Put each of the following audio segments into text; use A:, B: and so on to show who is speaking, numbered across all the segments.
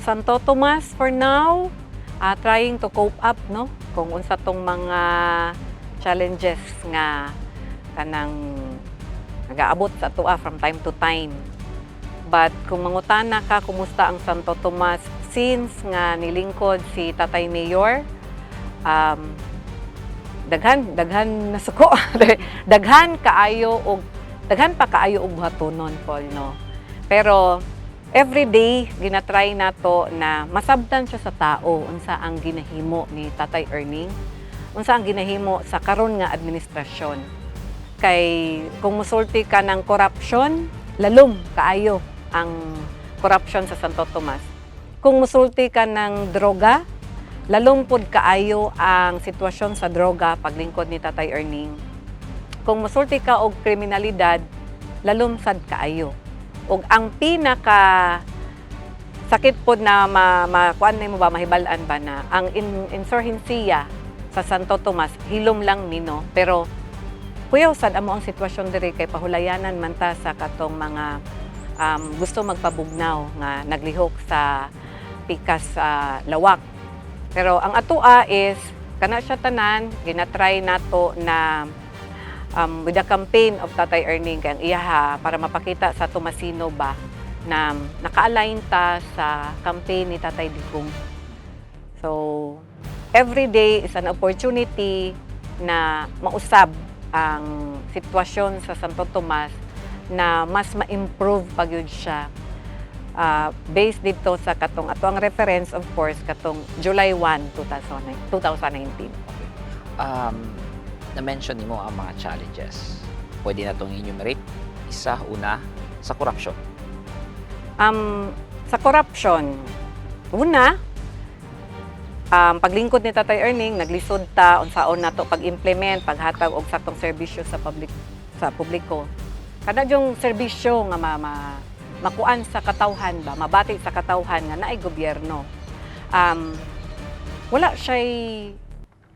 A: Santo Tomas for now, trying to cope up, no, kung unsa tong mga challenges nga kanang nagaabot sa atoa from time to time. But kung mangutana ka kumusta ang Santo Tomas since nga nilingkod si Tatay Mayor, daghan daghan nasuko, daghan kaayo og daghan pa kaayo og buhatonon, Paul, no. Pero every day ginatry nato na masabtan siya sa tao unsa ang ginahimo ni Tatay Erning, unsa ang ginahimo sa karon nga administrasyon. Kay kung musulti ka ng corruption, lalom kaayo ang corruption sa Santo Tomas. Kung musulti ka ng droga, lalom pud kaayo ang sitwasyon sa droga paglingkod ni Tatay Erning. Kung musulti ka og kriminalidad, lalom sad kaayo. Ug ang pinaka sakit pod na ma kuan nimo ba, mahibal-an ba na ang insurhensiya sa Santo Tomas, hilom lang nino, pero kuyaw sad amo ang sitwasyon diri kay pahulayanan man ta sa katong mga gusto magpabugnaw nga naglihok sa pikas sa lawak. Pero ang atoa is kana siya tanan ginatry nato na with the campaign of Tatay Erning kay ang iyaha para mapakita sa Tomasino ba na naka-align ta sa campaign ni Tatay Digong. So, every day is an opportunity na mausab ang sitwasyon sa Santo Tomas na mas ma-improve pa gyud siya. Based dito sa katong ato ang reference, of course, katong July 1, 2019.
B: Okay. Na-mention nimo ang mga challenges. Pwede na itong enumerate. Isa, una, sa corruption.
A: Sa corruption, una, paglingkod ni Tatay Erning, naglisod ta unsaon nato pag-implement, paghatag og saktong serbisyo sa public, sa publiko. Kada yung serbisyo nga makuan sa katawhan ba, mabati sa katawhan nga naay gobyerno. Wala siya'y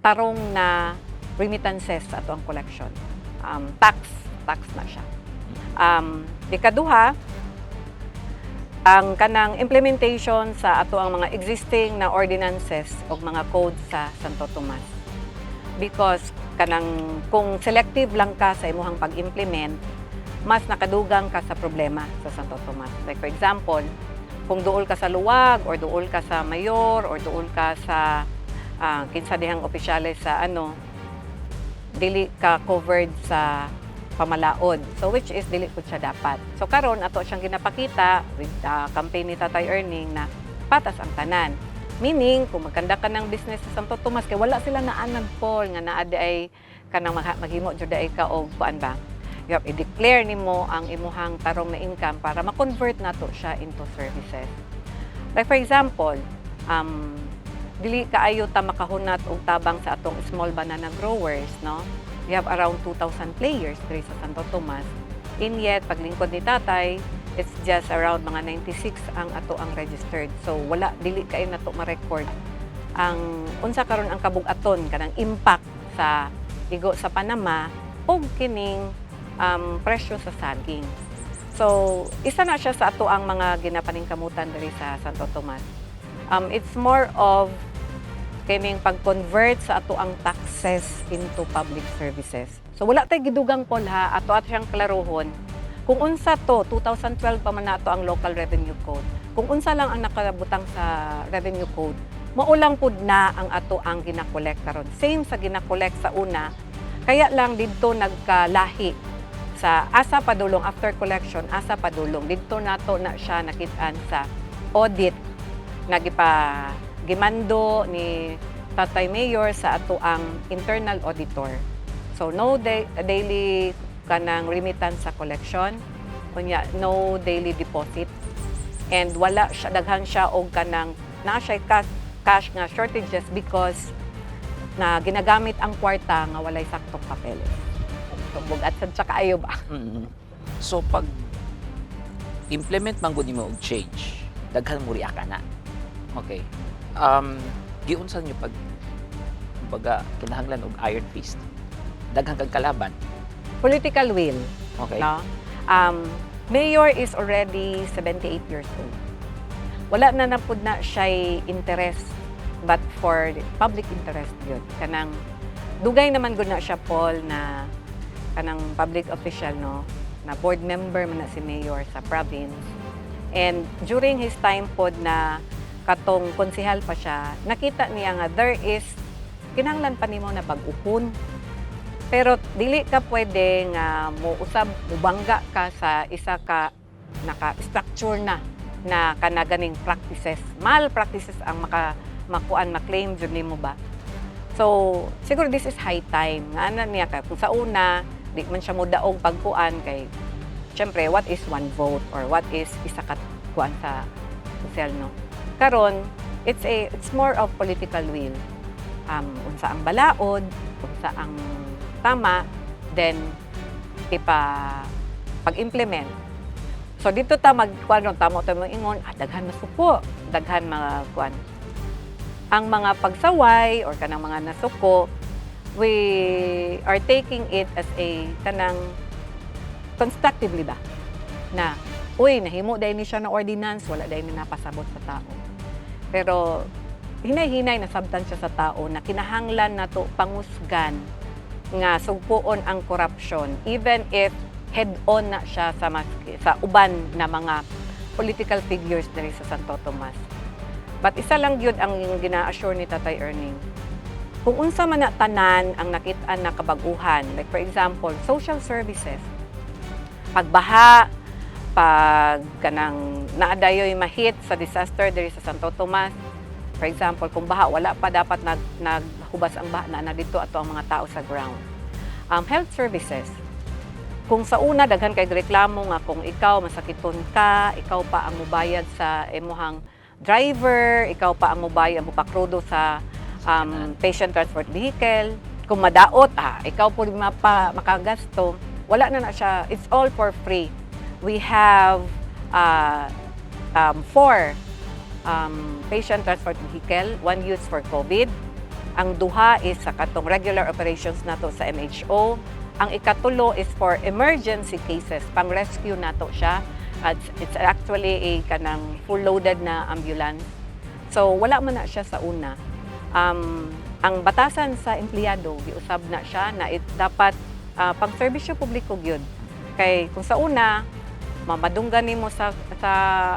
A: tarong na remittances sa ato ang collection. Tax na siya. Ikaduha, ang kanang implementation sa ato ang mga existing na ordinances o mga codes sa Santo Tomas. Because kanang kung selective lang ka sa imuhang pag-implement, mas nakadugang ka sa problema sa Santo Tomas. Like for example, kung duol ka sa luwag or duol ka sa mayor or duol ka sa kinsa dihang opisyales sa ano, dili ka covered sa pamalaod. So which is dili pud siya dapat. So karon ato siyang ginapakita with the campaign ni Tatay Erning na patas ang tanan. Meaning, kung magkanda ka ng business sa Santo Tomas, kay wala sila naanad, Paul, nga naa di ay kanang maghimo jud ay ka og kuan ba. You have i-declare nimo ang imuhang tarong na income para ma-convert nato siya into services. Like for example, dili kaayo ta makahunat og tabang sa atong small banana growers, no? We have around 2,000 players diri sa Santo Tomas. And yet, paglingkod ni Tatay, it's just around mga 96 ang ato ang registered. So wala, dili kaayo nato ma-record ang unsa karon ang kabugaton kanang impact sa igo sa Panama ug kining presyo sa saging. So, isa na siya sa ato ang mga ginapaningkamutan diri sa Santo Tomas. It's more of kining pag-convert sa ato ang taxes into public services. So wala tay gidugang, Paul, ha, ato at siyang klarohon. Kung unsa to, 2012 pa man nato ang local revenue code. Kung unsa lang ang nakabutang sa revenue code, mao lang pud na ang ato ang gina-collect karon. Same sa gina-collect sa una, kaya lang didto nagkalahi sa asa padulong after collection, asa padulong. Didto nato na siya nakit-an sa audit na gipa gimando ni Tatay Mayor sa ato ang internal auditor. So no daily kanang remittance sa collection, unya no daily deposit and wala siya, daghan siya og kanang naa siya cash nga shortages because na ginagamit ang kwarta nga walay saktong papeles. So bugat sad siya kaayo ba?
B: So pag implement man gud nimo og change, daghan mo react ana. Okay. Giunsa niyo pag kumbaga kinahanglan og iron fist? Daghan kag kalaban.
A: Political will. No? Mayor is already 78 years old. Wala na na pud na siya interest but for public interest yun. Kanang dugay naman gud na siya, Paul, na kanang public official, no, na board member man na si mayor sa province. And during his time pod na katong konsehal pa siya, nakita niya nga there is kinahanglan pa nimo na bag-uhon. Pero dili ka pwede nga mo usab mubangga ka sa isa ka naka-structure na na kanaganing practices, malpractices ang makuan, ma-claim jud nimo ba. So, siguro this is high time. Nga ana niya ka kung sa una di man siya modaog pagkuan kay syempre what is one vote or what is isa ka kuan sa sel, no. Karon, it's more of political will. Unsa ang balaod, unsa ang tama, then ipa pag-implement. So dito ta magkuan ron tamo ta ingon, ah, daghan masuko, daghan mga kuan. Ang mga pagsaway or kanang mga nasuko, we are taking it as a kanang constructively ba na, uy, nahimo dahil ni siya na ordinance, wala dahil ni napasabot sa tao. Pero hinay-hinay nasabtan siya sa tao na kinahanglan nato pangusgan nga sugpuon ang corruption even if head-on na siya sa uban na mga political figures diri sa Santo Tomas. But isa lang gyud ang gina-assure ni Tatay Erning. Kung unsa man na tanan ang nakit-an na kabag-uhan, like for example, social services, pagbaha, pag kanang naadayoy mahit sa disaster diri sa Santo Tomas. For example, kung baha, wala pa dapat naghubas ang baha na, na dito ato ang mga tao sa ground. Health services. Kung sa una daghan kay reklamo nga kung ikaw masakiton ka, ikaw pa ang mubayad sa imuhang driver, ikaw pa ang mubayad mupakrudo sa patient transport vehicle. Kung madaot, ah, ikaw po mapa, makagasto. Wala na na siya. It's all for free. We have four patient transport vehicle, one used for COVID. Ang duha is sa katong regular operations nato sa MHO. Ang ikatulo is for emergency cases, pang rescue nato siya. At it's actually a kanang full loaded na ambulance. So wala man na siya sa una. Ang batasan sa empleyado, giusab na siya na it, dapat pang serbisyo publiko gyud. Kay kung sa una mamadunggan nimo sa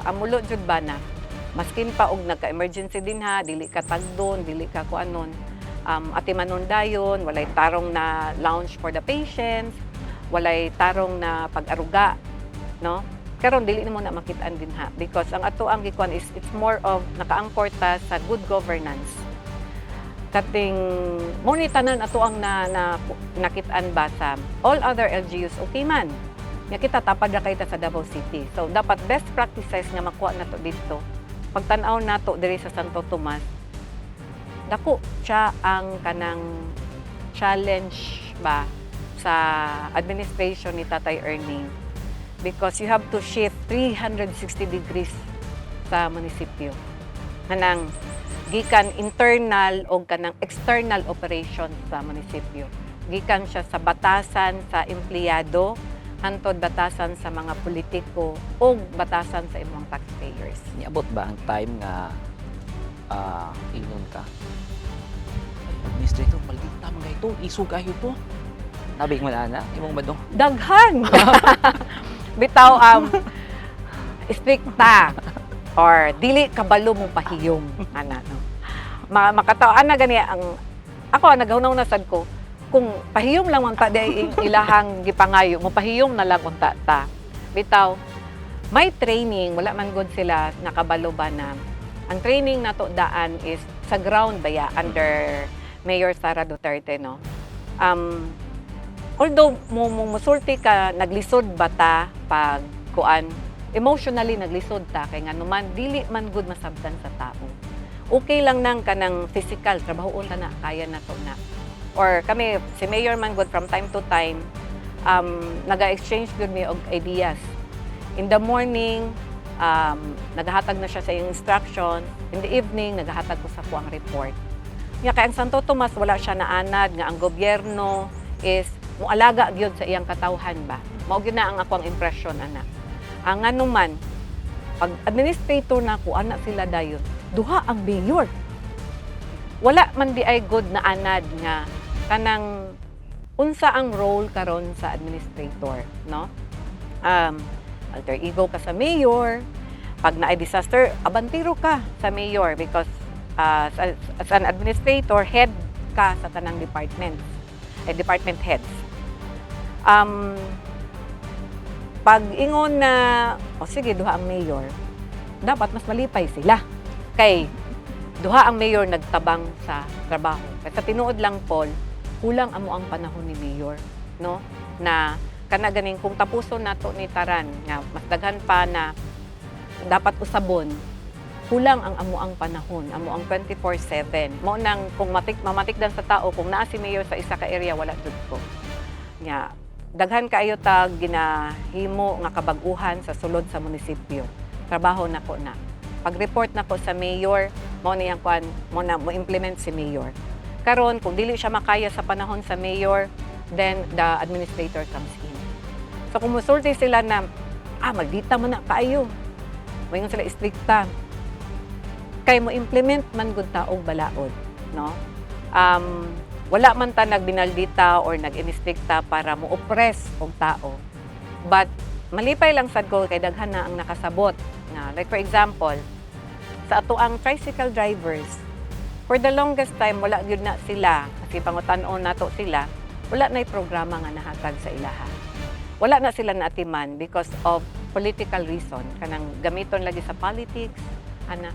A: amulo jud ba na maskin pa og nagka-emergency din ha, dili ka tagdon, dili ka kuanon. Atimanon dayon, walay tarong na lounge for the patients, walay tarong na pag-aruga, no? Karon dili nimo na makitaan din ha because ang ato ang gikuan is it's more of nakaangkor ta sa good governance. Kating mo ni tanan ato ang na nakitaan ba sa all other LGUs, okay man. Nga kita tapad ra kay ta sa Davao City. So dapat best practices nga makuha nato dito. Pagtan-aw nato diri sa Santo Tomas, dako siya ang kanang challenge ba sa administration ni Tatay Erning because you have to shift 360 degrees sa munisipyo. Kanang gikan internal o kanang external operation sa munisipyo. Gikan siya sa batasan sa empleyado, hantod batasan sa mga politiko o batasan sa imong taxpayers.
B: Niabot ba ang time nga ingon ka, "Ay, administrator, maldita man ito, isog ayo to"? Nabi mo na ana, imong madong.
A: Daghan. Bitaw strikta or dili kabalo mo pahiyom ana, no. Makatao ana gani ang ako naghunaw na sad ko kung pahiyom lang unta di ilahang gipangayo mo, pahiyom na lang unta ta. Bitaw may training, wala man gud sila nakabalo ba na ang training nato daan is sa ground baya under Mayor Sara Duterte, no. Although mo musulti ka, naglisod ba ta pag kuan, emotionally naglisod ta kay nganuman dili man gud masabtan sa tao. Okay lang nang kanang physical trabahoon ta na, kaya na to na. Or kami si Mayor man gud from time to time naga-exchange gud mi og ideas. In the morning, nagahatag na siya sa iyong instruction. In the evening, nagahatag ko sa kuang report. Nya kay ang Santo Tomas wala siya naanad nga ang gobyerno is mualaga gyud sa iyang katawhan ba. Mao gyud na ang akong impression ana. Ang nganuman Pag administrator na ako, ana sila dayon. Duha ang mayor. Wala man di ay good na anad nga kanang unsa ang role karon sa administrator, no? Alter ego ka sa mayor. Pag naay disaster, abantiro ka sa mayor because as an administrator, head ka sa tanang departments, eh, department heads. Pag ingon na, o sige, duha ang mayor, dapat mas malipay sila. Kay duha ang mayor nagtabang sa trabaho. Kay sa tinuod lang, Paul, kulang amo ang panahon ni mayor, no? Na kana ganing kung tapuson nato ni taran nga mas daghan pa na dapat usabon, kulang ang amo ang panahon, amo ang 24/7. Mao nang kung matik mamatikdan sa tao kung naa si mayor sa isa ka area, wala jud ko. Nya daghan kaayo tag ginahimo nga kabag-uhan sa sulod sa munisipyo. Trabaho nako na. Pag-report nako sa mayor, mao niyang kuan, mo na mo implement si mayor. Karon kung dili siya makaya sa panahon sa mayor, then the administrator comes in. So kung musulti sila na, "Ah, maldita man na kaayo." Moingon sila istrikta. Kay mo implement man gud ta og balaod, no? Wala man ta nagbinaldita or nag-inistrikta para mo oppress og tao. But malipay lang sad ko kay daghan na ang nakasabot na, like for example, sa ato ang tricycle drivers, for the longest time wala gyud na sila kasi pangutan-on nato sila, wala nay programa nga nahatag sa ilaha. Wala na sila naatiman because of political reason, kanang gamiton lagi sa politics ana.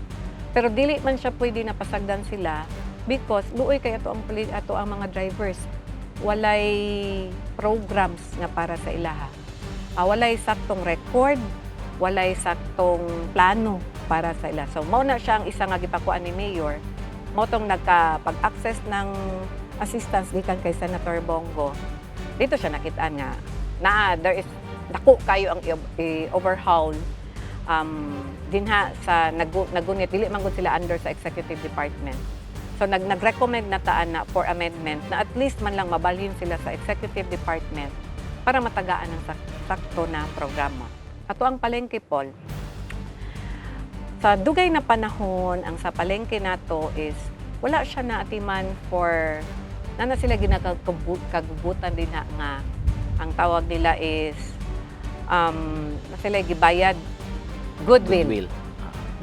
A: Pero dili man siya pwede na pasagdan sila because luoy kay ato ang mga drivers, walay programs nga para sa ilaha. Walay saktong record, walay saktong plano para sa ila. So mao na siya ang isa nga gipakuan ni mayor, mao tong nagka pag-access ng assistance gikan kay Senator Bong Go. Dito siya nakitaan nga na there is dako kayo ang i-overhaul dinha sa nagunit, dili man gud sila under sa executive department. So nag-recommend na taan na for amendment na at least man lang mabalhin sila sa executive department para matagaan ang sakto na programa. Ato ang palengke, Paul. Sa dugay na panahon, ang sa palengke nato is wala siya naatiman for na sila ginakagubutan din na nga ang tawag nila is na sila gibayad goodwill.
B: Goodwill.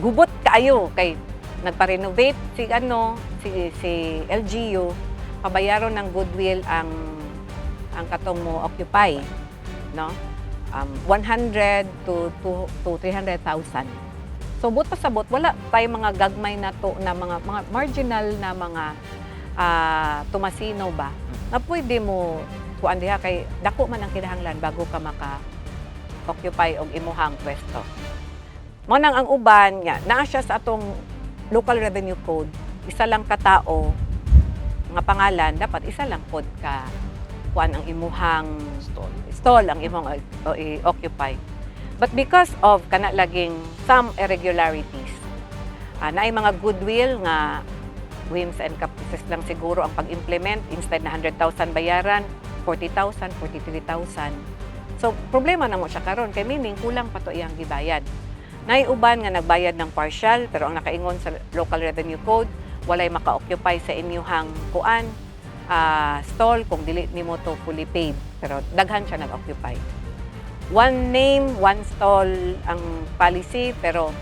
A: Gubot kaayo kay nagpa-renovate si ano si si LGU, pabayaron ng goodwill ang katong mo occupy, no, 100 to 300,000. So buot pasabot, wala tay mga gagmay na to na mga marginal na mga Tomasino ba na pwede mo kuan diha kay dako man ang kinahanglan bago ka maka occupy og imuhang pwesto. Mo nang ang uban nga naa siya sa atong local revenue code, isa lang ka tao nga pangalan, dapat isa lang pod ka kuan ang imuhang
B: stall.
A: Stall ang imong i-occupy. But because of kana laging some irregularities, naay mga goodwill nga whims and caprices lang siguro ang pag-implement, instead na 100,000 bayaran, 40,000, 43,000. So problema na mo siya karon kay meaning kulang pa to iyang gibayad. Naay uban nga nagbayad ng partial, pero ang nakaingon sa local revenue code, walay maka-occupy sa inyuhang kuan stall kung dili nimo to fully paid. Pero daghan siya nag-occupy. One name, one stall ang policy, pero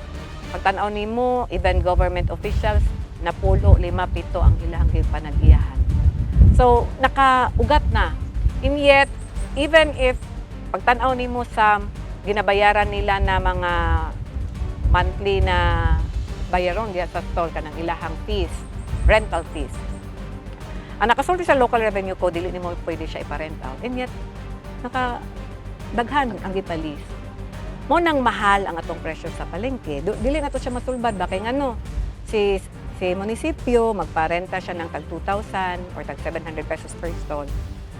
A: pagtan-aw nimo, even government officials, napulo, lima, pito ang ilang panag-iyahan. So, nakaugat na. And yet, even if pagtan-aw nimo sa ginabayaran nila na mga monthly na bayaron diya sa stall, kanang ilahang fees, rental fees. Ang nakasulti sa local revenue code, dili nimo pwede siya ipa-rent out. And yet, naka daghan ang gipalis. Mo nang mahal ang atong presyo sa palengke. Dili na to siya masulbad ba kay ngano si munisipyo magparenta siya ng tag 2,000 or tag 700 pesos per stall.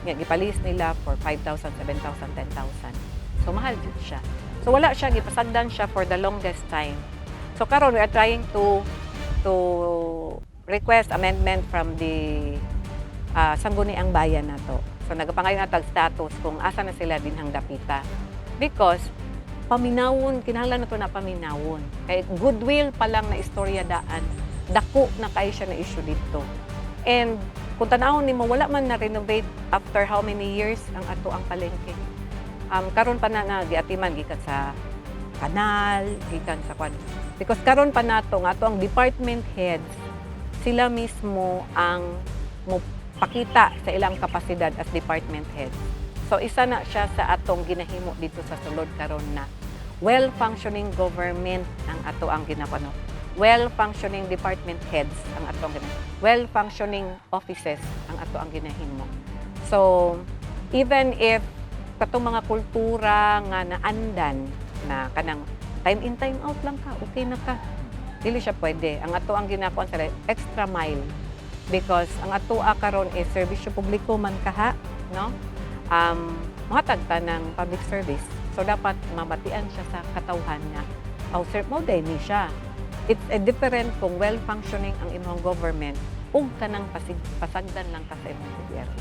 A: Nga gipalis nila for 5,000, 7,000, 10,000. So mahal jud siya. So wala siya gipasagdan siya for the longest time. So karon we are trying to request amendment from the Sangguniang Bayan nato. So nagapangayo na tag status kung asa na sila dinhang dapita. Because Paminawon, kinahanglan na to na paminawon. Kay goodwill pa lang na istorya daan, dako na kay siya na issue dito. And kung tanawon nimo, wala man na renovate after how many years ang ato ang palengke. Karon pa na na giatiman gikan sa kanal, gikan sa kwan. Because karon pa nato nga ato ang department heads, sila mismo ang mopakita sa ilang kapasidad as department heads. So isa na siya sa atong ginahimo dito sa sulod karon na well-functioning government ang ato ang ginapano. Well-functioning department heads ang ato ang ginahimo. Well-functioning offices ang ato ang ginahimo. So even if katong mga kultura nga naandan na kanang time in, time out lang ka, okay na ka. Dili siya pwede. Ang ato ang ginakuan sa extra mile because ang ato karon is serbisyo publiko man kaha, no? Mohatag ta ng public service. So dapat mabatian siya sa katawhan nga aw sir mo day ni siya. It's a different kung well functioning ang imong government ug kanang pasig, pasagdan lang ka sa imong gobyerno.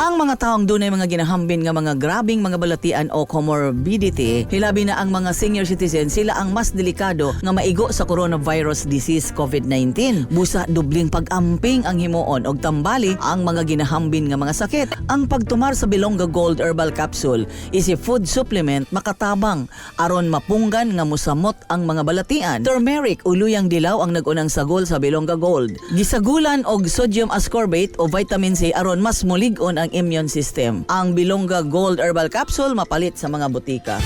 C: Ang mga taong dunay mga ginahambin nga mga grabing mga balatian o comorbidity, hilabi na ang mga senior citizen, sila ang mas delikado nga maigo sa coronavirus disease COVID-19. Busa dubling pag-amping ang himuon og tambali ang mga ginahambin nga mga sakit. Ang pagtumar sa Bilonga Gold Herbal Capsule is a food supplement makatabang aron mapunggan nga musamot ang mga balatian. Turmeric o luyang dilaw ang nagunang sagol sa Bilonga Gold. Gisagulan og sodium ascorbate o vitamin C aron mas mulig-on ang immune system. Ang Bilonga Gold Herbal Capsule mapalit sa mga butika.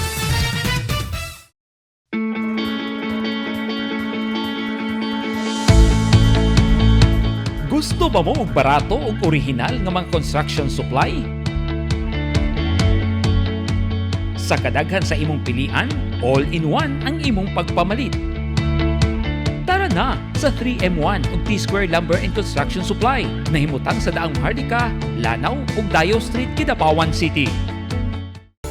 B: Gusto ba mo og barato ug orihinal nga mga construction supply? Sa kadaghan sa imong pilian, all-in-one ang imong pagpamalit. Tara na sa 3M1 ug T-Square Lumber and Construction Supply na himutang sa Daang Maharlika, Lanao ug Dayo Street, Kidapawan City.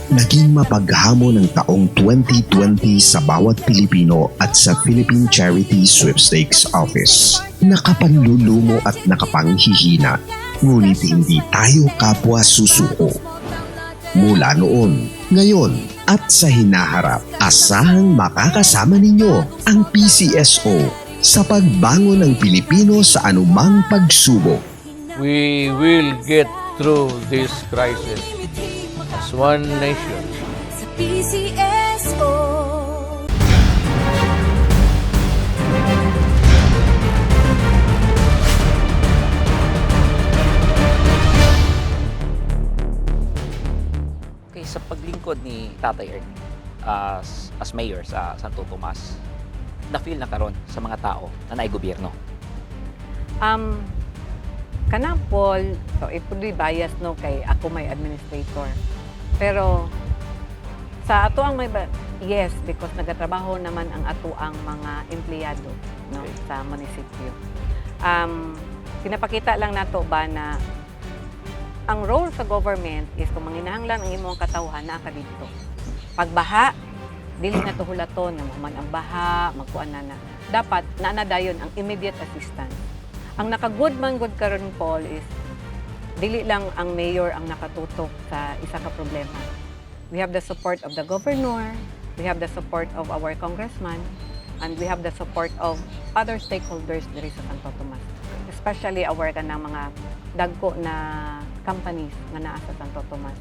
D: Naging mapaghamon ang taong 2020 sa bawat Pilipino at sa Philippine Charity Sweepstakes Office. Nakapanlulumo at nakapanghihina, ngunit hindi tayo kapwa susuko. Mula noon, ngayon, at sa hinaharap, asahang makakasama ninyo ang PCSO sa pagbangon ng Pilipino sa anumang pagsubok.
E: We will get through this crisis as one nation.
F: Sa PCSO.
B: Okay, sa paglingkod ni Tatay Ernie as mayor sa Santo Tomas, na-feel na karon sa mga tao na naay gobyerno?
A: Kanang Paul, so it could be bias, no, kay ako may administrator. Pero sa ato ang may yes, because nagatrabaho naman ang ato ang mga empleyado, no, sa munisipyo. Pinapakita lang nato ba na ang role sa government is kung manginahanglan ang imong katawhan, naa ka didto. Pagbaha, dili na to hulaton na mahuman ang baha, magkuan na na. Dapat naa na dayon ang immediate assistance. Ang naka-good man good karon, Paul, is dili lang ang mayor ang nakatutok sa isa ka problema. We have the support of the governor, we have the support of our congressman, and we have the support of other stakeholders diri sa Santo Tomas. Especially our kanang mga dagko na companies nga naa sa Santo Tomas.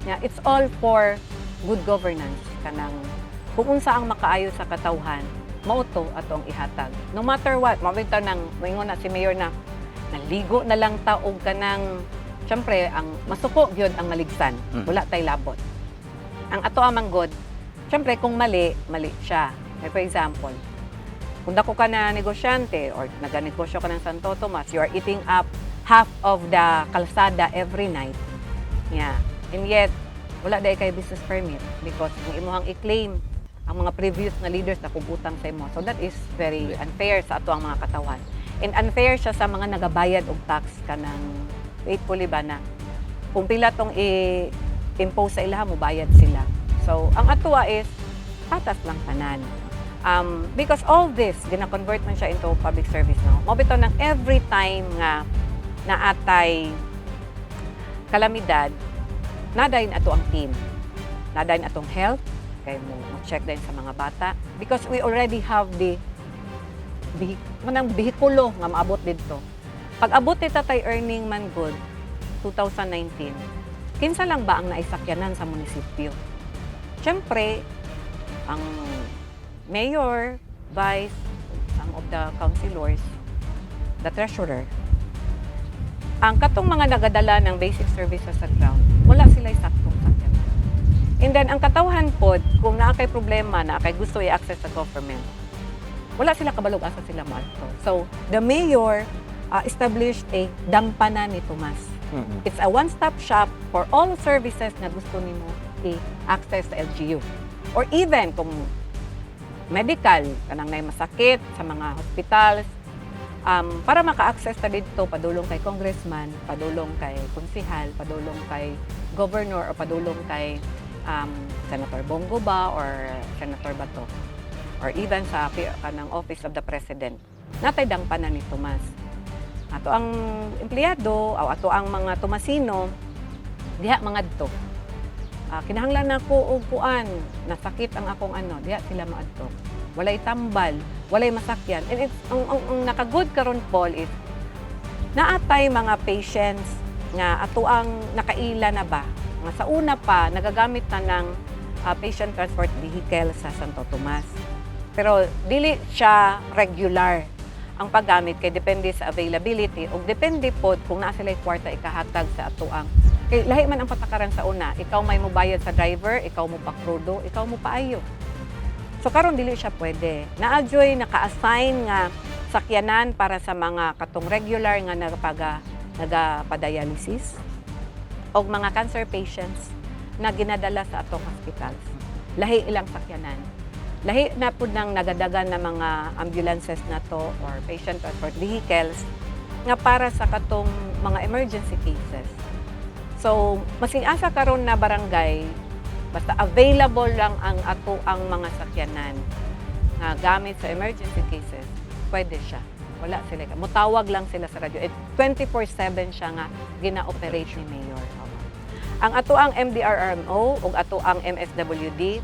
A: Yeah, it's all for good governance, kanang kung unsa ang makaayo sa katawhan, mao to atong ihatag. No matter what, mawita nang moingon na si mayor na naligo na lang ta og kanang, syempre ang masuko gyud ang maligsan. Wala tay labot. Ang ato amang good, syempre kung mali, mali siya. Like for example, kung dako ka na negosyante or naganegosyo ka ng Santo Tomas, you are eating up half of the kalsada every night. Yeah. And yet, wala dahil kay business permit because ang imuhang i-claim ang mga previous na leaders na kubutang sa imo. So that is very unfair sa ato ang mga katawan. And unfair siya sa mga nagabayad og tax, kanang faithfully ba na kung pila tong i impose sa ilaha, mobayad sila. So ang atoa is patas lang tanan. Because all this gina-convert man siya into public service, no? Mao bitaw nang every time nga naatay kalamidad, nadayon ato ang team. Nadayon atong health, kay mo check din sa mga bata because we already have the manang bihikulo nga maabot didto. Pag abot ni Tatay Erning man good 2019, kinsa lang ba ang naisakyanan sa munisipyo? Siyempre, ang mayor, vice, some of the councilors, the treasurer. Ang katong mga nagadala ng basic services sa ground, wala sila saktong sakyanan. And then, ang katawhan pod, kung naa kay problema, naa kay gusto i-access sa government, wala sila kabalog asa sila moadto. So, the mayor established a Dampanan ni Tomas. It's a one-stop shop for all services na gusto nimo i-access sa LGU. Or even kung medical, kanang nay masakit sa mga hospitals, para maka-access ta didto, padulong kay congressman, padulong kay konsihal, padulong kay governor, or padulong kay Senator Bong Go ba or Senator Bato or even sa kanang Office of the President. Natay Dampanan ni Tomas. Ato ang empleyado o ato ang mga Tomasino diha mangadto. Kinahanglan na ko og kuan, nasakit ang akong ano, diha sila maadto. Walay tambal, walay masakyan. And it's ang naka-good karon, Paul, is naatay mga patients nga ato ang nakaila na ba nga sa una pa nagagamit na ng patient transport vehicle sa Santo Tomas. Pero dili siya regular ang paggamit kay depende sa availability o depende pod kung naa sila kwarta ikahatag sa atoang, kay lahi man ang patakaran sa una. Ikaw may mobayad sa driver, ikaw mo pakrudo, ikaw mo paayo. So karon dili siya pwede. Naa juy naka-assign nga sakyanan para sa mga katong regular nga nagapadialysis o mga cancer patients na ginadala sa atong hospitals. Lahi ilang sakyanan. Lahi na pud nang nagadagan na mga ambulances na to or patient transport vehicles nga para sa katong mga emergency cases. So, masking asa karon na barangay, basta available lang ang ato ang mga sakyanan nga gamit sa emergency cases, pwede siya. Wala sila. Mutawag lang sila sa radyo. Eh, 24/7 siya nga gina-operate ni Mayor. Oo. Ang ato ang MDRRMO ug ato ang MSWD,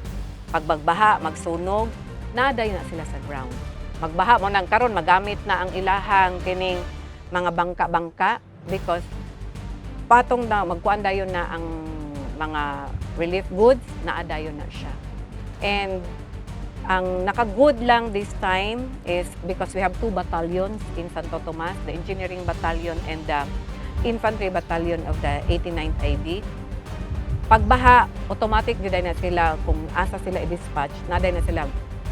A: pag magbaha, magsunog, naday na sila sa ground. Magbaha mo nang karon magamit na ang ilahang kining mga bangka-bangka because patong na magkuan dayon na ang mga relief goods, naa dayon na siya. And ang naka-good lang this time is because we have two battalions in Santo Tomas, the Engineering Battalion and the Infantry Battalion of the 89th IB. Pagbaha, automatic jud na sila kung asa sila i-dispatch, naday na sila,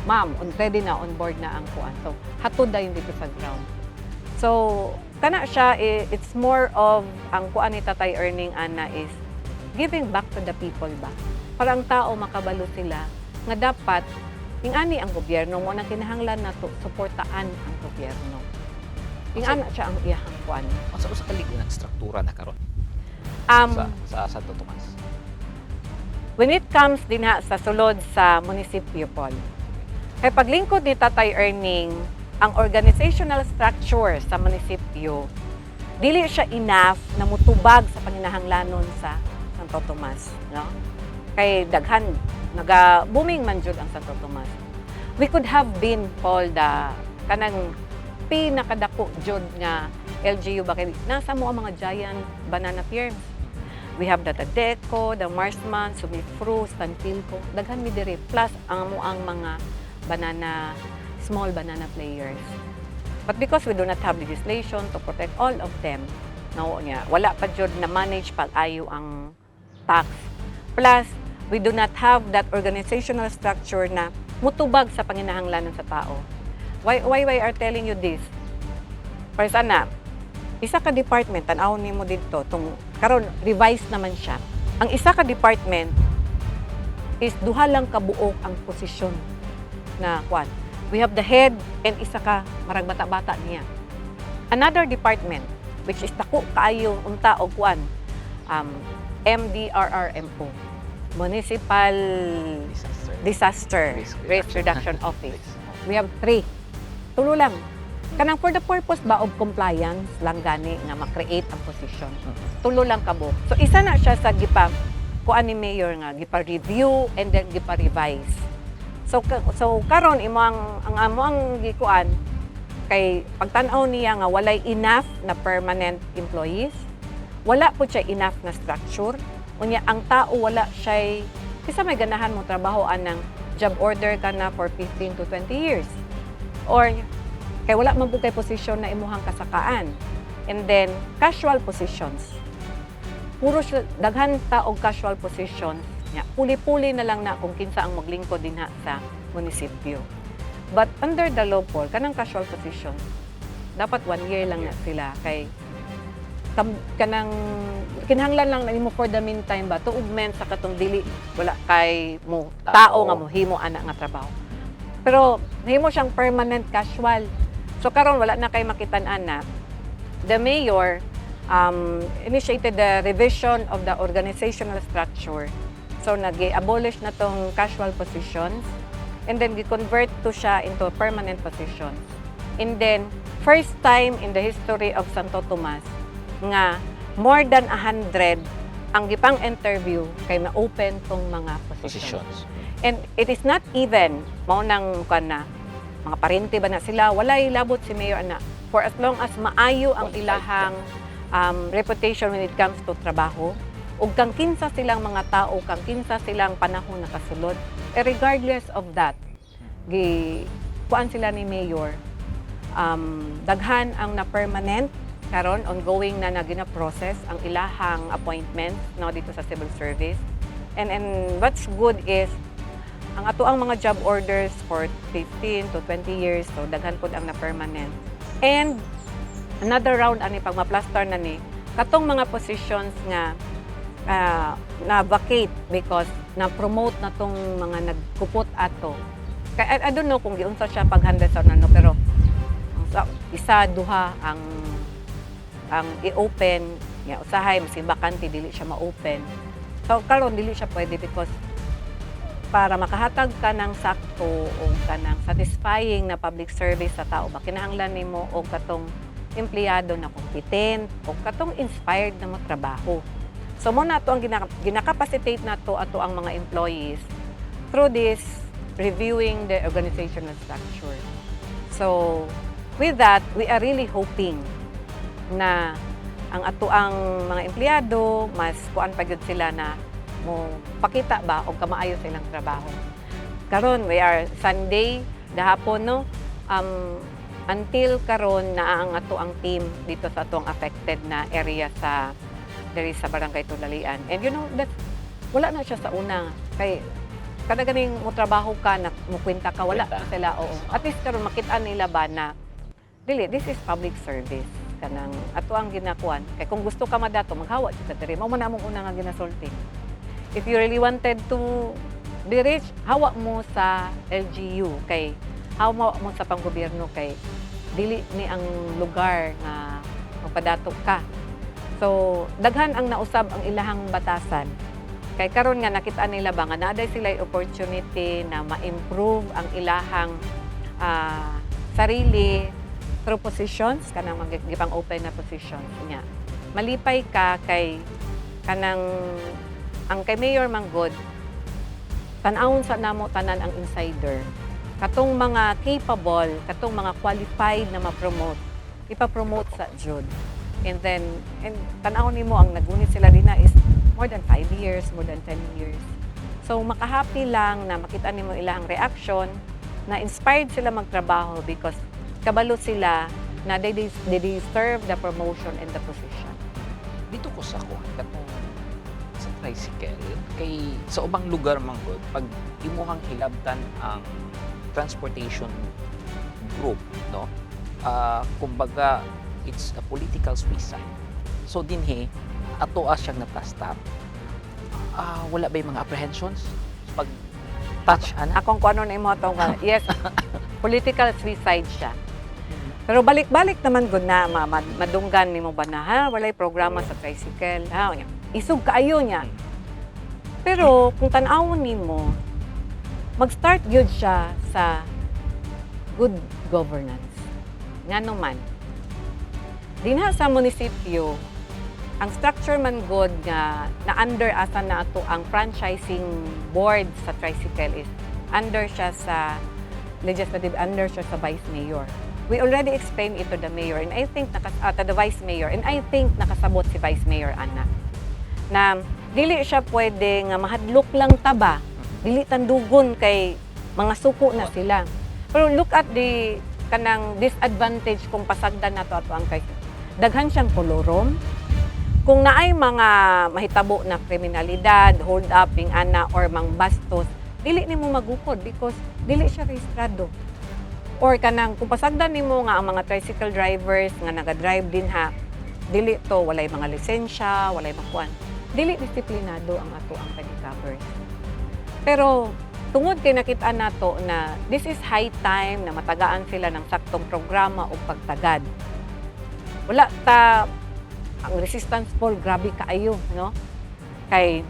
A: "Ma'am, on ready na, on board na ang kuan." So, hatod dayon dito sa ground. So, kana siya, it's more of ang kuan ni Tatay Erning ana is giving back to the people ba. Para ang tao makabalo sila nga dapat ingani ang gobyerno mo nang kinahanglan nato suportaan ang gobyerno. Ingana siya ang iyahang kuan.
B: Unsa usa ka ligo ng struktura na karon sa Santo Tomas?
A: When it comes dinha sa sulod sa munisipyo, Paul, kay paglingkod ni Tatay Erning, ang organizational structure sa munisipyo, dili siya enough na mutubag sa panginahanglanon sa Santo Tomas, no? Kay daghan, naga booming man jud ang Santo Tomas. We could have been, Paul, the kanang pinakadako jud nga LGU ba, kay nasa mo ang mga giant banana firms. We have the Tadeco, the Marsman, Sumifru, Stanpilco. Daghan mi diri. Plus ang amo ang mga banana, small banana players. But because we do not have legislation to protect all of them, no, niya, wala pa jud na manage pag-ayo ang tax. Plus, we do not have that organizational structure na mutubag sa panginahanglanon sa tao. Why are telling you this? Para sana, isa ka department, tan-awon nimo didto, tung karon revised naman siya. Ang isa ka department is duha lang kabuok ang posisyon na kwan. We have the head and isa ka marag bata-bata niya. Another department which is dako kaayo unta og kwan. MDRRMO, Municipal
B: Disaster.
A: Disaster
B: Risk
A: Risk
B: Reduction.
A: Reduction Office. We have three. Tulo lang. Kanang for the purpose ba of compliance lang gani nga ma-create ang position. Tulo lang kabo. So isa na siya sa gipa kuan ni mayor nga gipa-review and then gipa-revise. So karon imo ang amo ang gikuan kay pagtan-aw niya nga walay enough na permanent employees, wala po siya enough na structure. Unya ang tao wala siya, kisa may ganahan mo trabaho anang job order ka na for 15 to 20 years. Or kay wala man pud kay posisyon na imuhang kasakaan. And then casual positions. Puro siya, daghan ta og casual positions nya. Puli-puli na lang na kung kinsa ang maglingkod dinha sa munisipyo. But under the law po, kanang casual positions, dapat one year lang na sila kay kanang kinahanglan lang na nimo for the meantime ba to augment sa katong dili wala kay mo tao
B: Tao.
A: nga mo himo ana nga trabaho. Pero nahimo siyang permanent casual. So karon wala na kay makitan-an na the mayor initiated the revision of the organizational structure. So nag-abolish na tong casual positions and then gi-convert to siya into permanent positions. And then first time in the history of Santo Tomas nga more than 100 ang gipang interview kay ma-open tong mga positions.
B: Positions.
A: And it is not even mao nang kuan na mga parente ba na sila, walay labot si mayor ana, for as long as maayo ang
B: Qualified.
A: Ilahang reputation when it comes to trabaho ug kang kinsa silang mga tao, kang kinsa silang panahon nakasulod, eh, regardless of that, gi kuan sila ni mayor. Daghan ang na permanent karon, ongoing na na gina-process ang ilahang appointment, no, dito sa civil service. And what's good is ang ato ang mga job orders for 15 to 20 years, so daghan pud ang na permanent. And another round ani, pag ma-plaster na ni katong mga positions nga na vacate because na promote na tong mga nagkupot ato. Kay I don't know kung giunsa siya pag-handle sa ano, pero ang isa duha ang i-open nga usahay maski bakante dili siya ma-open. So karon dili siya pwede because para makahatag ka ng sakto o kanang satisfying na public service sa tao ba, kinahanglan nimo og katong empleyado na competent o katong inspired na mo trabaho. So mo na to ang ginakapacitate nato ato ang mga employees through this reviewing the organizational structure. So with that, we are really hoping na ang ato ang mga empleyado mas kuan pa gyud sila na mo pakita ba og kamaayo sa ilang trabaho. Karon we are Sunday gahapon, no, until karon naa ang ato ang team dito sa atong affected na area sa diri sa Barangay Tulalian. And you know that wala na siya sa una kay kada ganing mo trabaho ka na mukwenta ka, wala
B: Kwenta.
A: sila, oo. At least karon makita nila ba na dili, this is public service kanang ato ang ginakuan. Kay kung gusto ka madato, maghawa jud ka diri. Mao man among una nga ginasulti: if you really wanted to be rich, hawa mo sa LGU, kay hawa mo sa panggobyerno, kay dili ni ang lugar nga magpadato ka. So daghan ang nausab ang ilahang batasan kay karon nga nakita nila ba nga naa sila opportunity na ma-improve ang ilahang sarili through positions kanang mga gipang open na positions niya. Malipay ka kay kanang ang kay Mayor Manggod, tan-awon sa namo tanan ang insider, katong mga capable, katong mga qualified na ma-promote, ipa-promote sa jud. And then and tan-awon nimo ang nagunit sila dinha is more than 5 years, more than 10 years. So makahappy lang na makita nimo ilang reaction na inspired sila magtrabaho because kabalo sila na they deserve the promotion and the position.
B: Dito ko sa kuan katong sa tricycle, kay sa ubang lugar man gud, pag imuhang hilabtan ang transportation group, no, kumbaga it's a political suicide. So dinhi ato siyang na-stop. Wala ba yung mga apprehensions pag touch ana?
A: Akong kung ano na imo atong, yes, political suicide siya. Pero balik-balik naman gud na madunggan nimo ba na, ha, walay programa sa tricycle, ha, unya. Isog kaayo niya. Pero kung tan-awon nimo, mag-start gyud siya sa good governance. Ngano man, dinha sa munisipyo, ang structure man god nga na under asa na ato ang franchising board sa tricycle is under siya sa legislative, under siya sa vice mayor. We already explained it to the mayor and I think to the vice mayor, and I think nakasabot si vice mayor ana na dili siya pwede nga mahadlok lang ta ba, dili tandugon kay mga suko na sila. Pero look at the kanang disadvantage kung pasagdan nato ato ang tricycle. Daghan siyang kolorum. Kung naay mga mahitabo na kriminalidad, hold up, ana or mangbastos, dili nimo magukod because dili siya rehistrado. Or kanang kung pasagdan nimo nga ang mga tricycle drivers nga naga-drive din ha, dili to, walay mga lisensya, walay makuan. Dili disiplinado ang ato ang pedicabers. Pero tungod kay nakita nato na this is high time na matagaan sila ng saktong programa o pagtagad. Wala ta, ang resistance poll grabe kaayo, no? Kay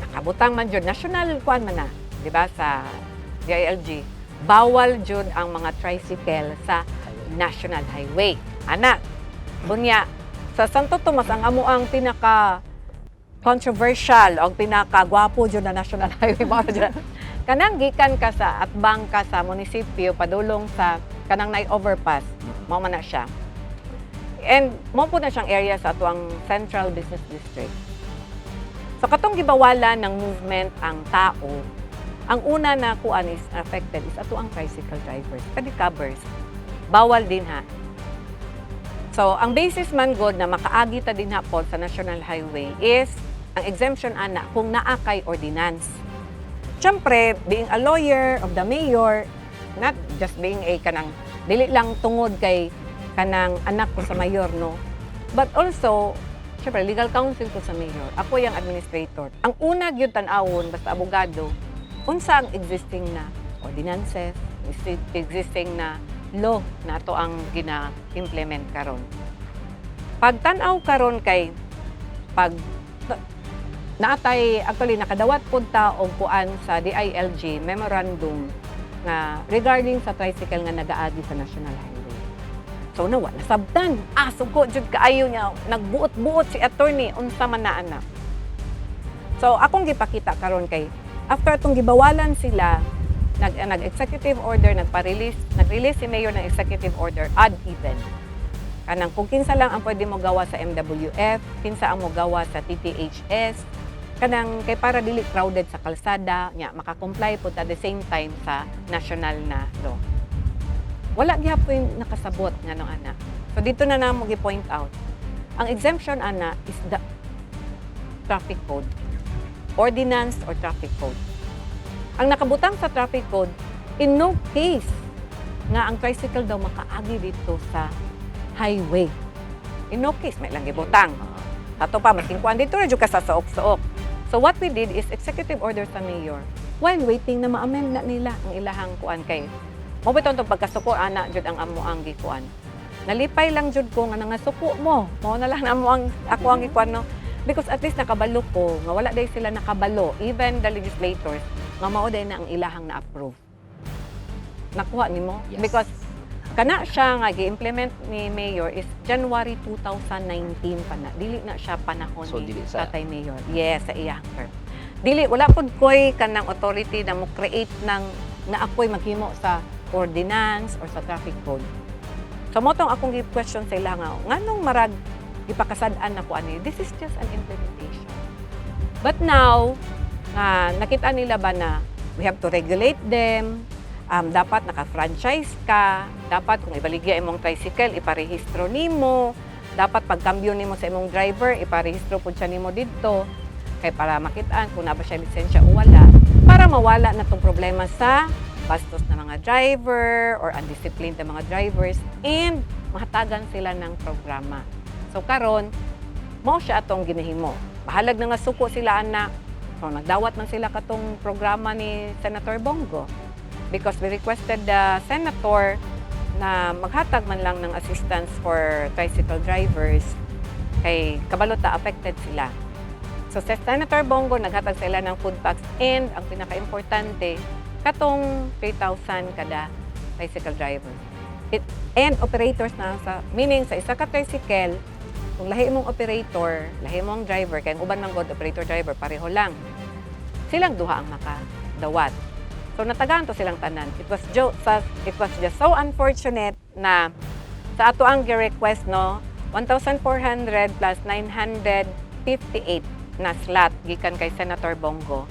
A: nakabutang man jud national kuan man na, di ba, sa DILG. Bawal jud ang mga tricycle sa national highway. Ana, bunya sa Santo Tomas, ang amo ang pinaka controversial o pinaka gwapo jud na national highway mao jud kanang gikan ka sa atbang ka sa munisipyo padulong sa kanang nay overpass, mao man na siya. And mao po na siyang area sa atuang Central Business District. So katong gibawalan ng movement ang tao, ang una na kuan is affected is ato ang tricycle drivers, pedicabers. Bawal din ha. So ang basis man god na makaagi ta din ha po sa national highway is ang exemption ana kung naa kay ordinance. Siyempre, being a lawyer of the mayor, not just being a kanang dili lang tungod kay kanang anak ko sa mayor, no? But also, syempre, legal counsel ko sa mayor. Ako yung administrator. Ang una gyud tan-awon basta abogado, unsa ang existing na ordinances, existing na law na ato ang gina-implement karon. Pagtan-aw karon kay pag naatay, actually nakadawat pud ta og kuan sa DILG, memorandum nga regarding sa tricycle nga nagaagi sa national highway. So nawa nasabtan. Ah, suko jud kaayo niya. Nagbuot-buot si attorney unsa man na ana. So akong gipakita karon kay after atong gibawalan sila, nag executive order, nagpa-release, nag-release si mayor ng executive order ad even. Kanang kung kinsa lang ang pwede mo gawa sa MWF, kinsa ang mogawa sa TTHS, kanang kay para dili crowded sa kalsada, nya maka-comply pud at the same time sa national na law. Wala gihapon nakasabot nga no ana. So dito na namo gi-point out. Ang exemption ana is the traffic code. Ordinance or traffic code. Ang nakabutang sa traffic code, in no case nga ang tricycle daw makaagi dito sa highway. In no case, may lang gibutang. Ato pa, masking kuan dito, radyo ka sa suok-suok. So what we did is executive order sa mayor while waiting na ma-amend na nila ang ilahang kuan kay mo bitaw tong pagkasuko ana jud ang amo ang gikuan. Nalipay lang jud ko nga nangasuko mo. Mao na lang amo ang ako ang gikuan, no. Because at least nakabalo ko nga wala day sila nakabalo, even the legislators, nga mao day na ang ilahang na-approve. Nakuha nimo?
B: Yes.
A: Because kana siya nga gi-implement ni Mayor is January 2019 pa na. Dili na siya panahon
B: So,
A: ni
B: dili sa-
A: Tatay Mayor. Yes, sa iyang term. Dili, wala pud koy kanang authority na mo create ng na ako'y maghimo sa ordinance or sa traffic code. So mo tong akong gi-question sa ila nga nganong marag gipakasad-an na ko ani. This is just an implementation. But now, nga nakita nila ba na we have to regulate them, dapat naka-franchise ka, dapat kung ibaligya imong tricycle, iparehistro nimo, dapat pagkambyo nimo sa imong driver, iparehistro pud siya nimo didto kay para makitaan kung naa ba siya lisensya o wala, para mawala na tong problema sa bastos na mga driver or undisciplined na mga drivers and mahatagan sila ng programa. So karon, mao siya atong ginahimo. Bahalag na nga suko sila ana. So nagdawat man sila katong programa ni Senator Bong Go because we requested the senator na maghatag man lang ng assistance for tricycle drivers. Kay kabalo ta affected sila. So si Senator Bong Go naghatag sila ng food packs and ang pinaka-importante katong 3,000 kada tricycle driver. And operators na sa meaning sa isa ka tricycle, kung lahi mong operator, lahi mong driver, kay ang uban man god operator driver pareho lang. Silang duha ang makadawat. So natagaan to silang tanan. It was just so unfortunate na sa ato ang gi-request, no, 1,400 plus 958 na slot gikan kay Senator Bong Go.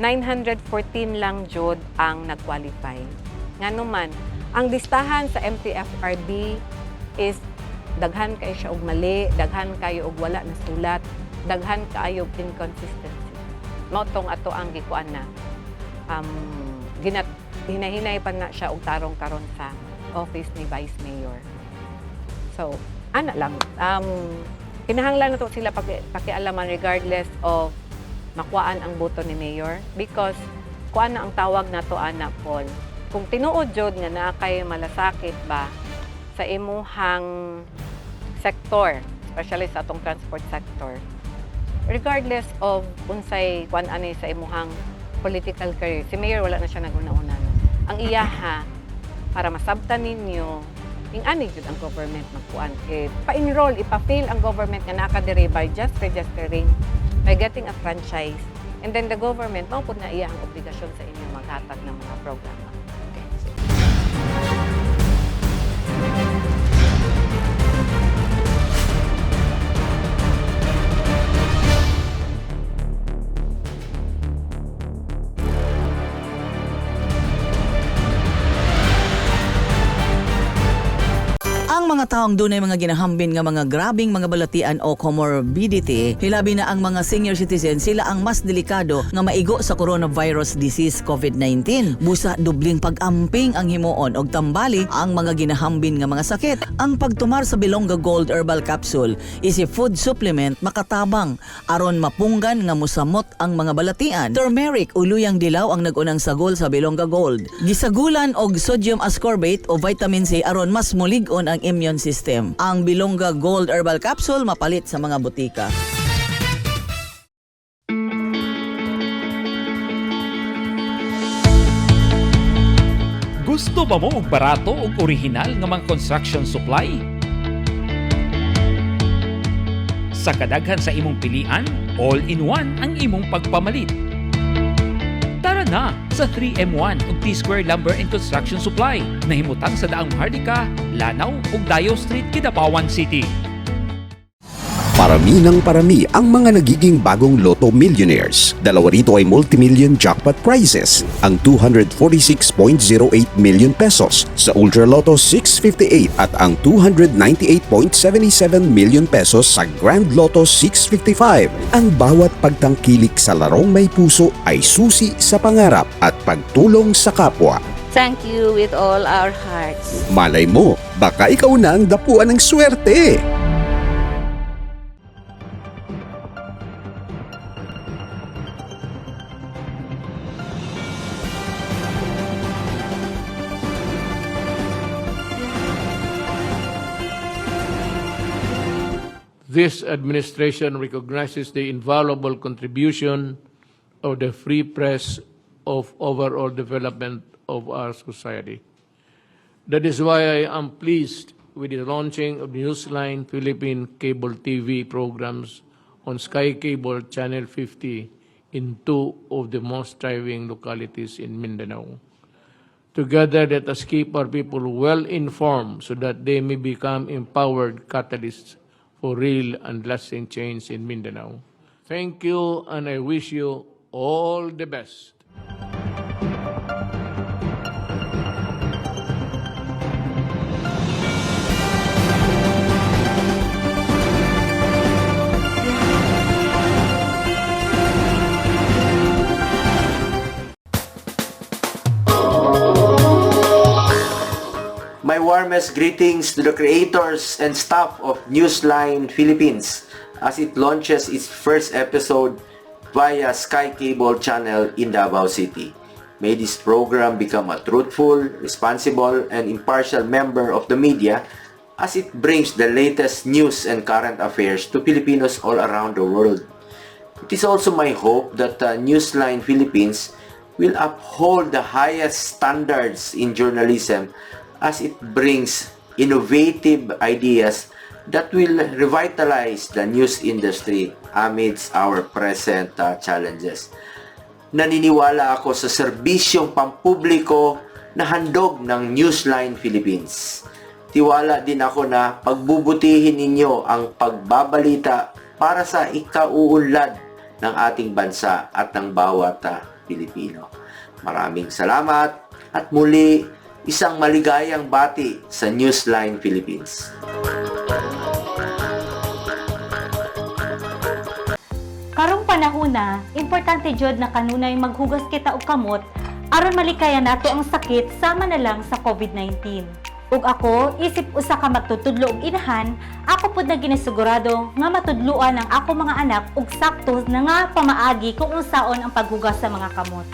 A: 914 lang jud ang nag-qualify. Ngano man, ang listahan sa MTFRB is daghan kay siya og mali, daghan kayo og wala na sulat, daghan kaayo og inconsistency. Mao tong ato ang gikuan na ginat hinahinay pa na siya og tarong karon sa office ni Vice Mayor. So, ana lang. Kinahanglan na to sila pakialaman regardless of makuhaan ang boto ni Mayor because kuan na ang tawag nato ana, Paul. Kung tinuod jud nga naa kay malasakit ba sa imuhang sektor, especially sa atong transport sector, regardless of unsay kuan ani sa imuhang political career, si Mayor wala na siya naguna-una. Ang iyaha para masabtan ninyo ing ani jud ang government magkuan eh, pa-enroll, ipa-feel ang government nga naa ka diri by just registering, by getting a franchise, and then the government mao pud na iya ang obligasyon sa inyo maghatag ng mga programa.
B: Okay. Sige.
C: Ang mga taong dunay mga ginahambin nga mga grabing mga balatian o comorbidity, hilabi na ang mga senior citizen, sila ang mas delikado nga maigo sa coronavirus disease COVID-19. Busa dubling pag-amping ang himuon og tambali ang mga ginahambin nga mga sakit. Ang pagtumar sa Bilongga Gold Herbal Capsule is a food supplement makatabang aron mapunggan nga musamot ang mga balatian. Turmeric o luyang dilaw ang nag-unang sagol sa Bilongga Gold. Gisagulan og sodium ascorbate o vitamin C aron mas mulig-on ang immune system. Ang Bilongga Gold Herbal Capsule mapalit sa mga butika.
B: Gusto ba mo og barato ug original nga mga construction supply? Sa kadaghan sa imong pilian, all-in-one ang imong pagpamalit. Tara na sa 3M1 ug T-Square Lumber and Construction Supply na himutang sa Daang Maharlika, Lanao ug Dayo Street, Kidapawan City.
D: Parami ng parami ang mga nagiging bagong lotto millionaires. Dalawa rito ay multimillion jackpot prizes, ang 246.08 million pesos sa Ultra Lotto 658 at ang 298.77 million pesos sa Grand Lotto 655. Ang bawat pagtangkilik sa larong may puso ay susi sa pangarap at pagtulong sa kapwa.
G: Thank you with all our hearts.
D: Malay mo, baka ikaw na ang dapuan ng swerte.
E: This administration recognizes the invaluable contribution of the free press of overall development of our society. That is why I am pleased with the launching of Newsline Philippine Cable TV programs on Sky Cable Channel 50 in two of the most thriving localities in Mindanao. Together, let us keep our people well informed so that they may become empowered catalysts for real and lasting change in Mindanao. Thank you, and I wish you all the best.
H: My warmest greetings to the creators and staff of Newsline Philippines as it launches its first episode via Sky Cable Channel in Davao City. May this program become a truthful, responsible, and impartial member of the media as it brings the latest news and current affairs to Filipinos all around the world. It is also my hope that Newsline Philippines will uphold the highest standards in journalism as it brings innovative ideas that will revitalize the news industry amidst our present challenges. Naniniwala ako sa serbisyong pampubliko na handog ng Newsline Philippines. Tiwala din ako na pagbubutihin ninyo ang pagbabalita para sa ikauunlad ng ating bansa at ng bawat Pilipino. Maraming salamat at muli, isang maligayang bati sa Newsline Philippines.
I: Karong panahona, importante jud na kanunay maghugas kita og kamot aron malikayan nato ang sakit sama na lang sa COVID-19. Ug ako, isip usa ka magtutudlo og inahan, ako pud na ginasigurado nga matudloan ang ako mga anak og sakto na nga pamaagi kung unsaon ang paghugas sa mga kamot.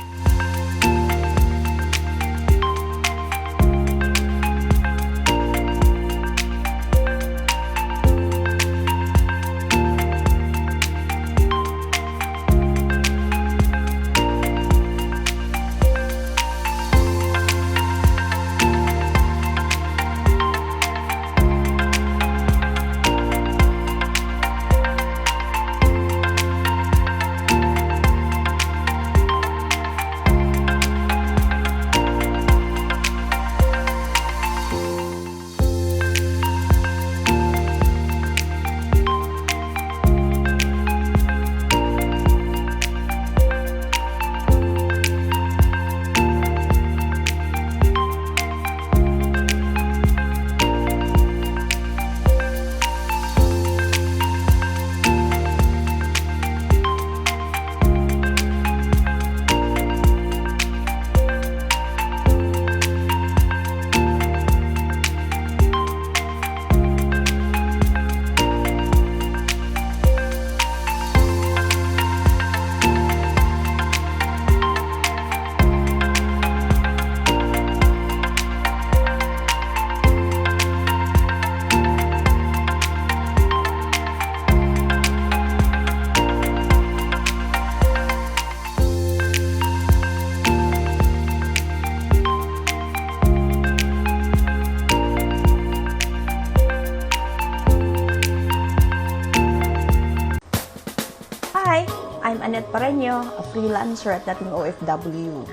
J: Hi, I'm Annette Pareño, a freelancer at dating OFW.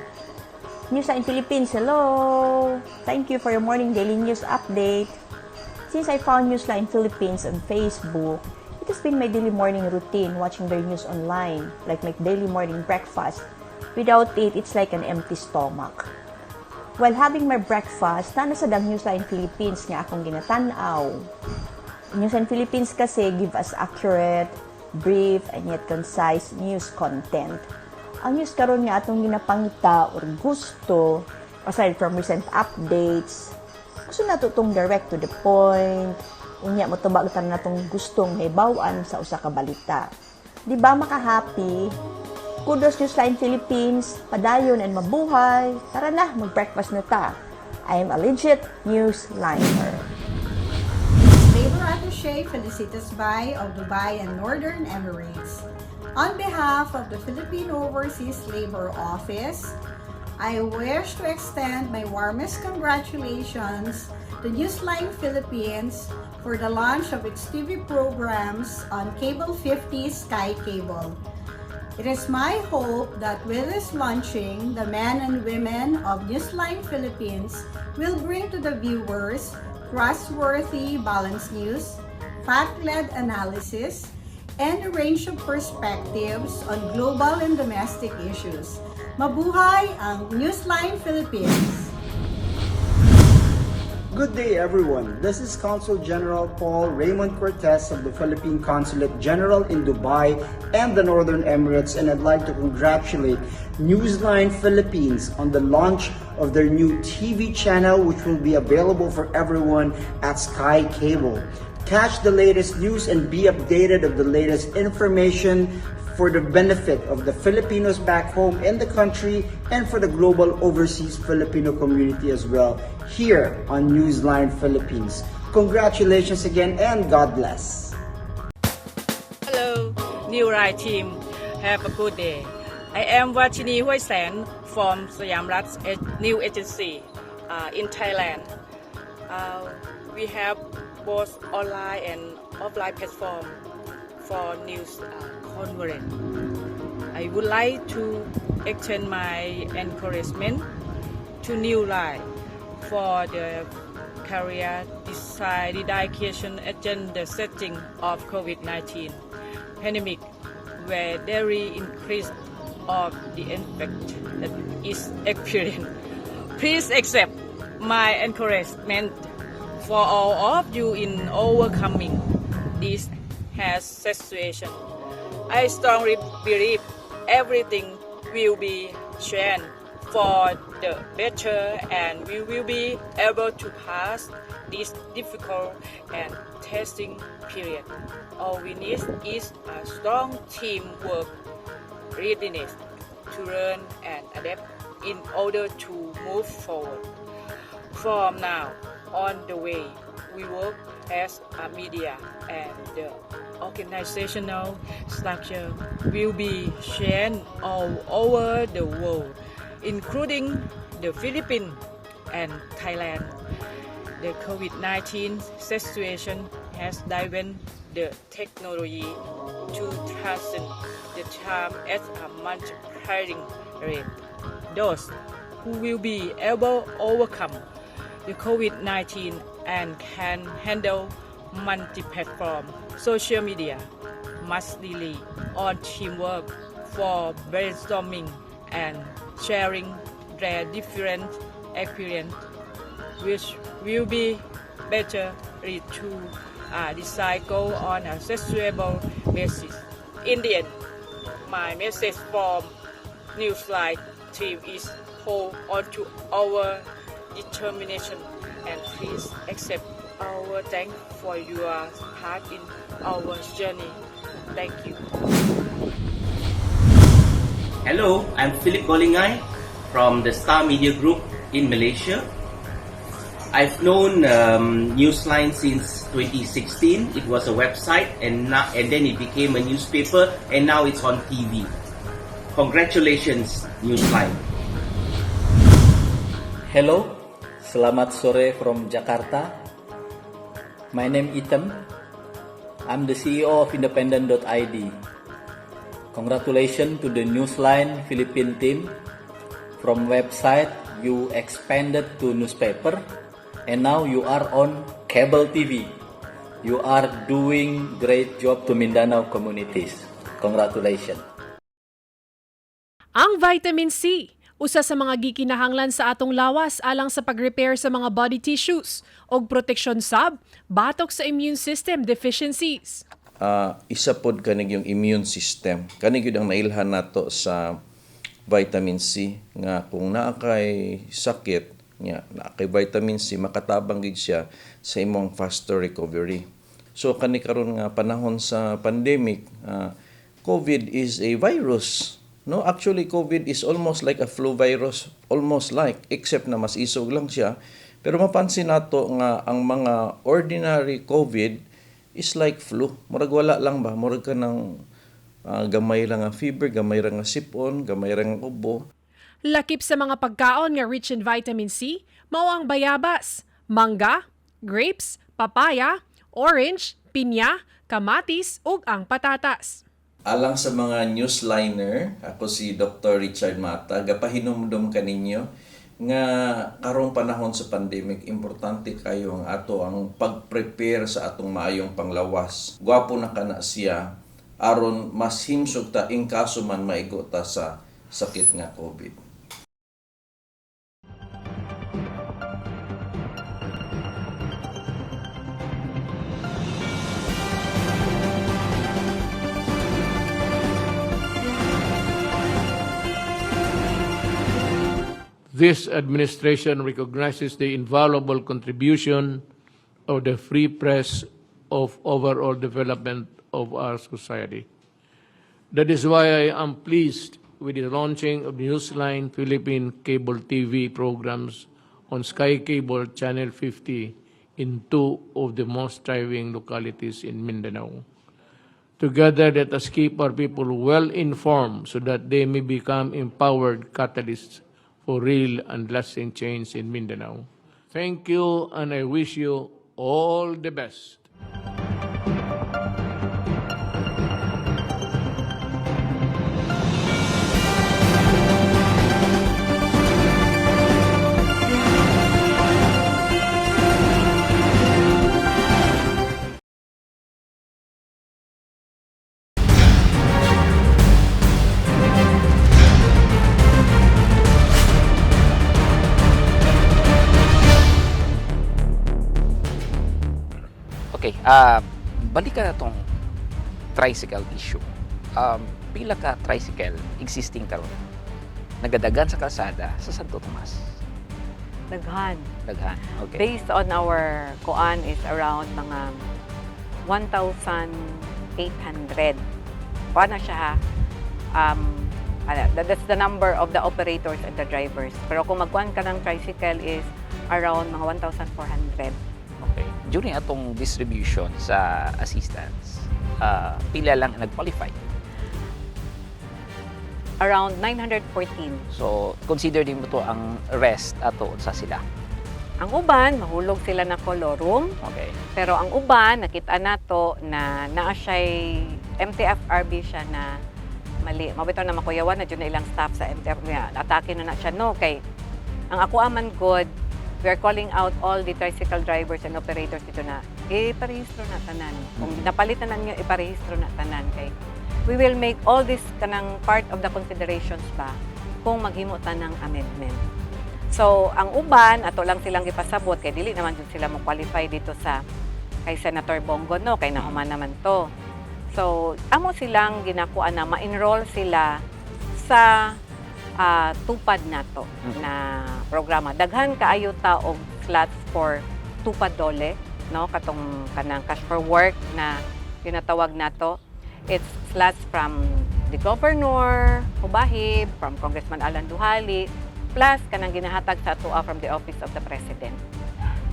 J: Newsline Philippines, hello! Thank you for your morning daily news update. Since I found Newsline Philippines on Facebook, it has been my daily morning routine watching their news online, like my daily morning breakfast. Without it, it's like an empty stomach. While having my breakfast, naa na sad ang Newsline Philippines nga akong ginatan-aw. Newsline Philippines kasi give us accurate, brief, and yet concise news content. Ang news karon nga atong ginapangita or gusto, aside from recent updates, gusto nato tong direct to the point, unya motubag tanan natong gustong mahibaw-an sa usa ka balita. Di ba makahappy? Kudos, Newsline Philippines, padayon and mabuhay. Tara na, mag-breakfast na ta. I am a legit newsliner.
K: Labor Attaché Felicitas Bay of Dubai and Northern Emirates. On behalf of the Philippine Overseas Labor Office, I wish to extend my warmest congratulations to Newsline Philippines for the launch of its TV programs on Cable 50 Sky Cable. It is my hope that with this launching, the men and women of Newsline Philippines will bring to the viewers trustworthy, balanced news, fact-led analysis, and a range of perspectives on global and domestic issues. Mabuhay ang Newsline Philippines!
L: Good day, everyone. This is Consul General Paul Raymond Cortez of the Philippine Consulate General in Dubai and the Northern Emirates, and I'd like to congratulate Newsline Philippines on the launch of their new TV channel, which will be available for everyone at Sky Cable. Catch the latest news and be updated of the latest information for the benefit of the Filipinos back home in the country and for the global overseas Filipino community as well here on Newsline Philippines. Congratulations again and God bless.
M: Hello, Newsline team. Have a good day. I am Vachini Huaysan from Siam Rath New Agency in Thailand. We have both online and offline platform for news conference. I would like to extend my encouragement to Newsline for the career design dedication agenda setting of COVID-19 pandemic, where there is increase of the infect that is experienced. Please accept my encouragement for all of you in overcoming this has situation. I strongly believe everything will be changed for the better and we will be able to pass this difficult and testing period. All we need is a strong teamwork, readiness to learn and adapt in order to move forward. From now on, the way we work as a media and the organizational structure will be changed all over the world, including the Philippines and Thailand. The COVID-19 situation has driven the technology to transcend the time at a multiplying rate. Those who will be able to overcome the COVID-19 and can handle multi-platform social media must rely on teamwork for brainstorming and sharing their different experience, which will be better lead to a design goal on a sustainable basis. In the end, my message from Newsline team is hold on to our determination and please accept our thank for your part in our journey. Thank you.
N: Hello, I'm Philip Golingay from the Star Media Group in Malaysia. I've known Newsline since 2016. It was a website and then it became a newspaper and now it's on TV. Congratulations, Newsline.
O: Hello, selamat sore from Jakarta. My name Item. I'm the CEO of Independent.id. Congratulations to the Newsline Philippine team. From website, you expanded to newspaper and now you are on cable TV. You are doing great job to Mindanao communities. Congratulations.
P: Ang vitamin C, usa sa mga gikinahanglan sa atong lawas alang sa pag-repair sa mga body tissues ug proteksyon sab batok sa immune system deficiencies.
Q: Isa pod kanig yung immune system. Kani gyud ang nailhan nato sa vitamin C nga kung naa kay sakit nga naa kay vitamin C, makatabang gid siya sa imong faster recovery. So kani karon nga panahon sa pandemic, COVID is a virus. No, actually COVID is almost like a flu virus, almost like, except na mas isog lang siya. Pero mapansin nato nga ang mga ordinary COVID is like flu. Murag wala lang ba? Murag ka ng gamay lang ang fever, gamay ra nga sipon, gamay ra nga ubo.
P: Lakip sa mga pagkaon nga rich in vitamin C, mao ang bayabas, mangga, grapes, papaya, orange, pinya, kamatis ug ang patatas.
Q: Alang sa mga newsliner, ako si Dr. Richard Mata, gapahinumdum kaninyo nga karong panahon sa pandemic, importante kayo ang ato ang pag-prepare sa atong maayong panglawas. Gwapo na kana siya aron mas himsog ta in kaso man maigo ta sa sakit nga COVID.
E: This administration recognizes the invaluable contribution of the free press of overall development of our society. That is why I am pleased with the launching of Newsline Philippine Cable TV programs on Sky Cable Channel 50 in two of the most thriving localities in Mindanao. Together, let us keep our people well informed so that they may become empowered catalysts for real and lasting change in Mindanao. Thank you, and I wish you all the best.
B: Okay, balikan na tong tricycle issue. Pila ka tricycle existing karon nagadagan sa kalsada sa Santo Tomas?
A: Daghan.
B: Daghan. Okay.
A: Based on our kuan is around mga 1,800. Kuan na siya ha. That's the number of the operators and the drivers. Pero kung magkuan ka ng tricycle is around mga 1,400.
B: Okay. During atong distribution sa assistance, pila lang ang nag-qualify?
A: Around 914.
B: So, consider din mo to ang rest ato sa sila.
A: Ang uban, mahulog sila na colorum. Pero ang uban, nakita nato na naa siya'y MTFRB siya na mali. Mabitaw na makuyawan na dyan na ilang staff sa MTFRB. Atake na na siya. No, kay ang ako aman good, we are calling out all the tricycle drivers and operators dito na iparehistro na tanan. Kung napalitan na ninyo, iparehistro na tanan. Kay we will make all this kanang part of the considerations ba kung maghimo ta ng amendment. So, ang uban, ato lang silang gipasabot, kay dili naman jud sila mo qualify dito sa kay Senator Bong Go, no, kay nahuman naman to. So, amo silang ginakuan na ma-enroll sila sa TUPAD nato na programa. Daghan kaayo ta og slots for TUPAD DOLE, no, katong kanang cash for work na tinatawag nato. It's slots from the governor, Jubahib, from Congressman Alan Dujali, plus kanang ginahatag sa atoa from the Office of the President.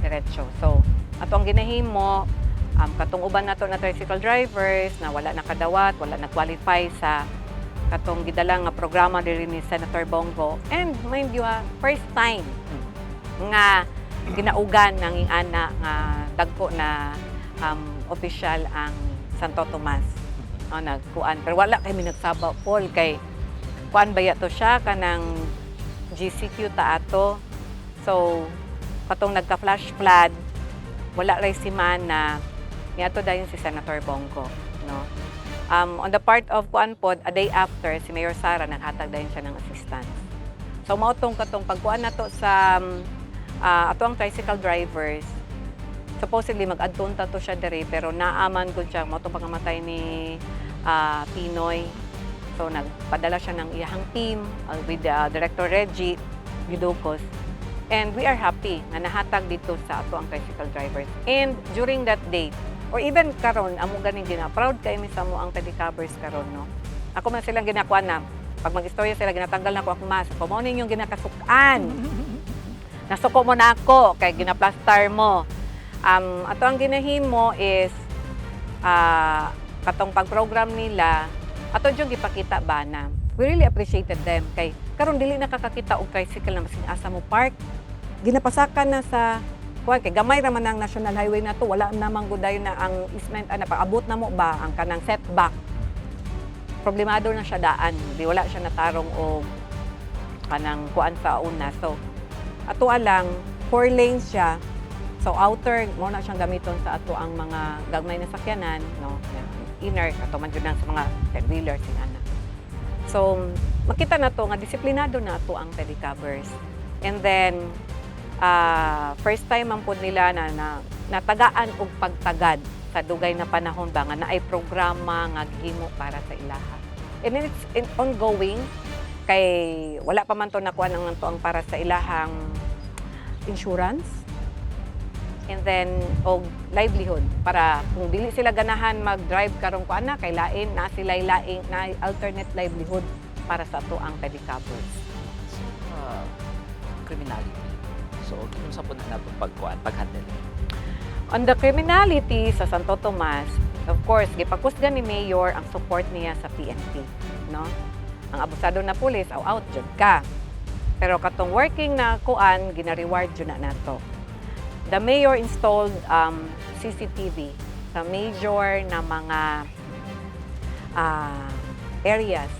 A: Diretso. So, ato ang ginahimo, katong uban nato na tricycle drivers na wala nakadawat, wala na qualify sa katong gidala nga programa diri ni Senator Bong Go. And mind you, first time nga ginaugan ng ingana nga dagko na opisyal ang Santo Tomas. No, nagkuan. Pero wala kay mi nagsaba, Paul, kay kuan baya to siya kanang GCQ ta ato. So katong nagka-flash flood, wala ray si na niadto dayon si Senator Bong Go, no. On the part of kuan pod, a day after si Mayor Sara naghatag dayon siya ng assistance. So mao tong katong pagkuan nato sa ato ang tricycle drivers, supposedly mag-adton ta to siya diri pero naaman gud siya mao tong pagkamatay ni PNoy. So nagpadala siya ng iyahang team with Director Reggie Gidukos. And we are happy nga nahatag dito sa ato ang tricycle drivers. And during that day, or even karon, amo ganing gina proud kay mi sa amo ang pedicabers karon, no. Ako man silang ginakuan na pag mag-istorya sila ginatanggal na ko akong mask. Kung mao ninyong ginakasukan. Nasuko mo na ako kay ginaplastar mo. Ato ang ginahimo is katong pag-program nila ato yung gipakita ba na we really appreciated them kay karon dili nakakakita og tricycle na masing asa mo park, ginapasakan na sa kuan kay gamay ra man ang national highway na to, wala namang guday na ang easement ana, paabot na mo ba ang kanang setback, problemado na siya daan, di wala siya natarong og kanang kuan sa una. So ato lang 4 lanes siya, so outer mo na siyang gamiton sa ato ang mga gagmay na sakyanan, no, inner ato man jud nang sa mga 10 wheelers sing ana. So makita na to nga disiplinado na ato ang pedicabers. And then first time man pod nila na natagaan og pagtagad sa dugay na panahon ba nga naay programa nga gihimo para sa ilaha. And then it's ongoing kay wala pa man to nakuha ng to ang para sa ilahang insurance and then og livelihood para kung dili sila ganahan mag-drive karong kuan na kay lain na sila, lain na alternate livelihood para sa ato ang pedicabers.
B: Criminality. So, unsa po na nato pagkuan, pag-handle?
A: On the criminality sa Santo Tomas, of course, gipakusgan ni Mayor ang support niya sa PNP, no? Ang abusado na pulis, aw out jud ka. Pero katong working na kuan, gina-reward jud na nato. The mayor installed CCTV sa major na mga areas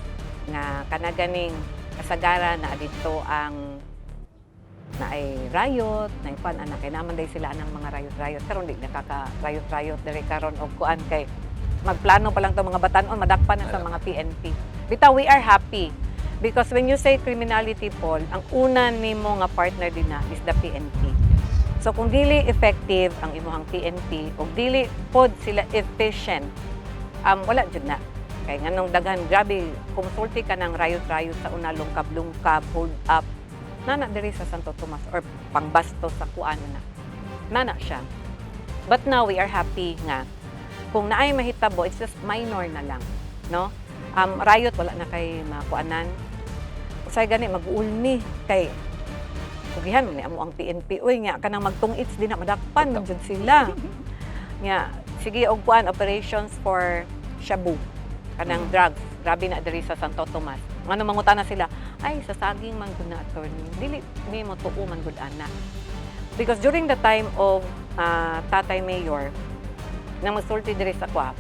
A: nga kanaganing kasagaran na dito ang na ay riot, na kuan anak kay naman day sila anang mga riot-riot karon, di nakaka riot-riot diri karon og kuan kay magplano pa lang to mga batanon, madakpan na sa mga PNP. Bitaw, we are happy because when you say criminality, Paul, ang una nimo nga partner din na is the PNP. So kung dili effective ang imuhang PNP ug dili pod sila efficient, wala jud na. Kay nganong daghan, grabe konsulti ka ng riot-riot sa una, lungkab-lungkab, hold up. Nana diri sa Santo Tomas or pangbasto sa kuan na. Nana siya. But now we are happy nga kung naay mahitabo, it's just minor na lang, no? Riot wala na kay makuanan. Usay gani mag-ulmi kay kugihan ni amo ang PNP, uy, nga kanang magtung-its din na madakpan man jud sila. Nga sige og kuan, operations for shabu, kanang drugs, grabe na diri sa Santo Tomas. Ngano mangutana sila, ay, sa saging man gud na, attorney, dili ni mo tuo man gud ana. Because during the time of Tatay Mayor nang magsulti diri sa kwa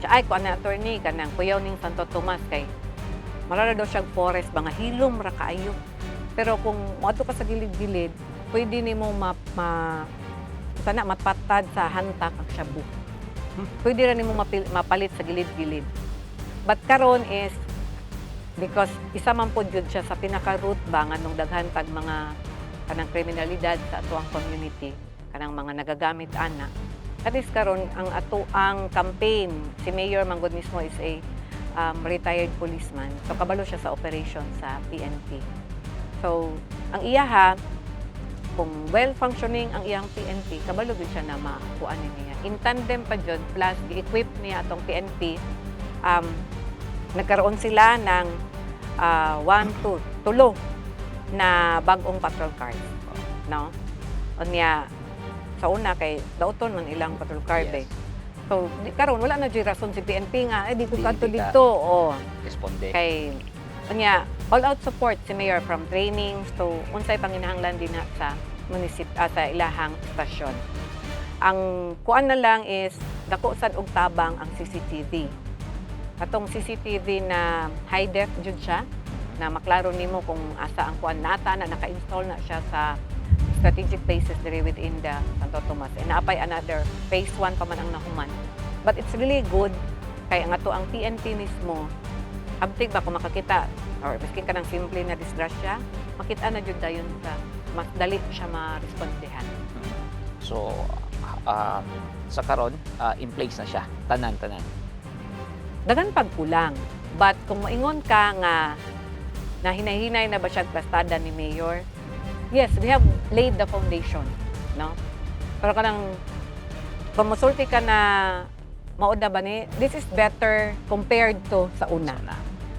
A: siya, ay, kuan na, attorney, kanang kuyaw ning Santo Tomas kay marara daw siyang forest, mga hilom ra kaayo. Pero kung moadto ka sa gilid-gilid, pwede nimo ma sana mapatad sa hantak ang shabu. Pwede ra nimo mapalit sa gilid-gilid. But karon is because isa man pod jud siya sa pinaka-root ba nganong daghan tag mga kanang kriminalidad sa atoang community, kanang mga nagagamit ana. At least karon ang ato ang campaign, si Mayor manggod mismo is a retired policeman. So kabalo siya sa operation sa PNP. So ang iyaha, kung well functioning ang iyang PNP, kabalo gyud siya na makuan niya. In tandem pa jud, plus gi-equip niya atong PNP, nagkaroon sila ng one, two, tulo na bag-ong patrol cars. No? Unya, sa una kay dauton man ilang patrol car yes. So, di, karon wala na jud rason si PNP nga, eh, di ko
B: Di-
A: kadto
B: di ka
A: dito. Oh.
B: Responde.
A: Kay unya, all out support si Mayor from trainings to unsay panginahanglan din na sa munisip sa ilahang istasyon. Ang kuan na lang is dako sad og tabang ang CCTV. Katong CCTV na high def jud siya na maklaro nimo kung asa ang kuan nata na naka-install na siya sa strategic places diri within the Santo Tomas. And naapay another phase 1 pa man ang nahuman. But it's really good kay ang ato ang PNP mismo, abtig ba kung makakita or maskin ka ng simple na disgrasya, makita na jud dayon sa mas dali siya marespondehan.
B: So, sa karon, in place na siya. Tanan-tanan.
A: Daghan pagkulang. But kung moingon ka nga na hinay-hinay na ba siya plastada ni Mayor, yes, we have laid the foundation, no? Pero kanang kung mosulti ka na mao na ba ni, this is better compared to sa una.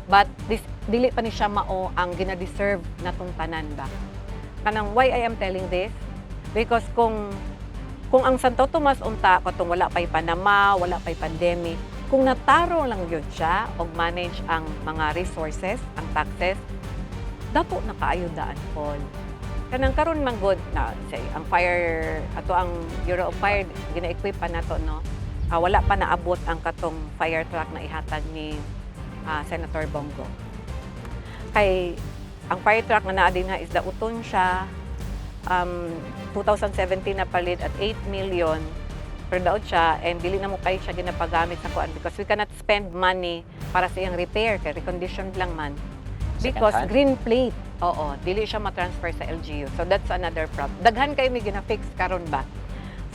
A: But this dili pa ni siya mao ang gina-deserve natong tanan ba. Kanang why I am telling this? Because kung ang Santo Tomas unta katong wala pay Panama, wala pay pandemic, kung nataro lang gyud siya og manage ang mga resources, ang taxes, dato na kaayo daan, Paul. Kanang karon man gud na say ang fire ato, ang Bureau of Fire, gina-equip pa nato, no. Wala pa naabot ang katong fire truck na ihatag ni Senator Bong Go. Kay ang fire truck na naa din ha is dauton siya, 2017 na palit at 8 million pero daot siya and dili na mo kay siya ginapagamit sa kuan because we cannot spend money para sa iyang repair kay reconditioned lang man. Because
B: Second hand?
A: Green plate. Oo, dili siya ma-transfer sa LGU. So that's another problem. Daghan kay may gina-fix karon ba.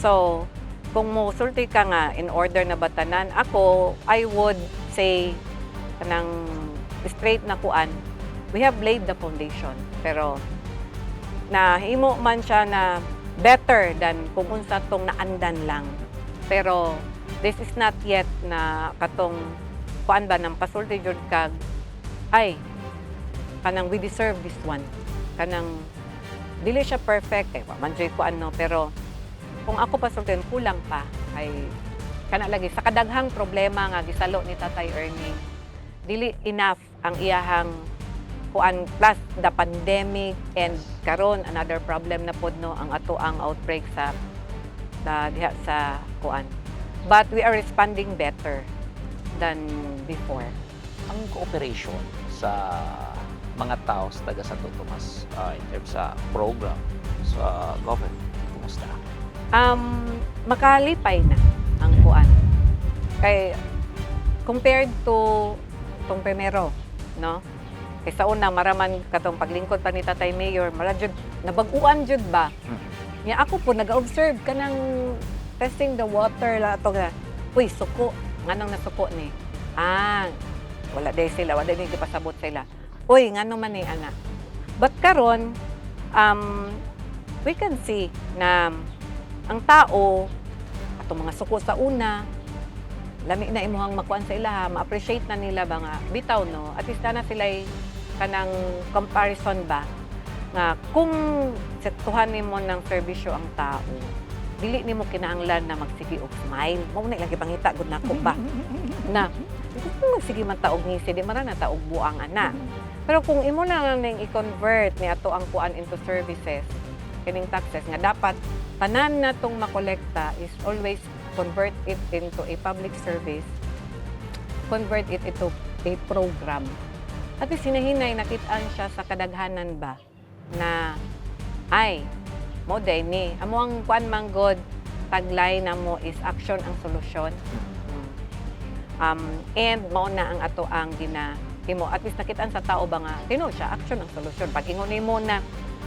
A: So, kung mo sulti ka nga in order na batanan, ako, I would say kanang straight na kuan, we have laid the foundation. Pero na himo man siya na better than kung unsa tong naandan lang. Pero this is not yet na katong kuan ba nang pasulti jud kag ay kanang we deserve this one. Kanang dili siya perfect kay wa man jud kuan, no, pero Kung ako pasultihan, kulang pa kay kana lagi sa kadaghang problema nga gisalo ni Tatay Ernie, dili enough ang iyahang kuan, plus the pandemic and karon another problem na pod, no, ang ato ang outbreak sa diha sa kuan, but we are responding better than before.
B: Ang cooperation sa mga tao sa taga Santo Tomas in terms sa program sa government, kumusta?
A: Makalipay na ang kuan kay compared to tong primero, no? Kay sa una, maraman katong paglingkod pa ni Tatay Mayor, mara jud nabag-uan jud ba. Nya ako po nag-observe kanang testing the water la ato nga, uy, suko, nganong nasuko ni? Ah, wala day sila, wala day gipasabot sila. Uy, ngano man ni ana? But karon, we can see na ang tao atong mga suko sa una, lami na imuhang makuan sa ilaha, ma-appreciate na nila ba nga bitaw, no? At least na sila kanang comparison ba nga kung sektuhan nimo ng serbisyo ang tao, dili nimo kinahanglan na magsige og smile. Mao na ilang gipangita gud nako ba na kung magsige man ta og ngisi, di man na ta og buang ana. Pero kung imo na lang ning i-convert ni ato ang kuan into services, kining taxes nga dapat tanan na tong makolekta is always convert it into a public service, convert it into a program. At least hinahinay nakitaan siya sa kadaghanan ba na ay mo day ni amo ang kuan man god, taglay na mo is action ang solusyon. And mao na ang ato ang gina himo. At least nakitaan sa tao ba nga tinuod siya, action ang solusyon. Pag ingon nimo na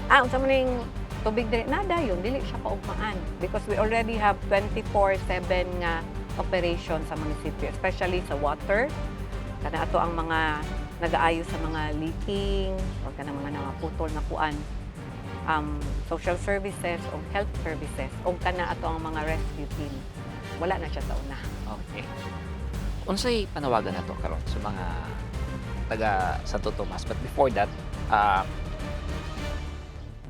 A: ah, unsa man ning tubig diri, nada yun, dili siya kaugmaan because we already have 24/7 nga operation sa munisipyo, especially sa water, kana ato ang mga nagaayos sa mga leaking or kanang mga nangaputol na kuan, social services o health services o kana ato ang mga rescue team. Wala na siya sa una.
B: Okay. Unsay panawagan nato karon sa mga taga Santo Tomas? But before that,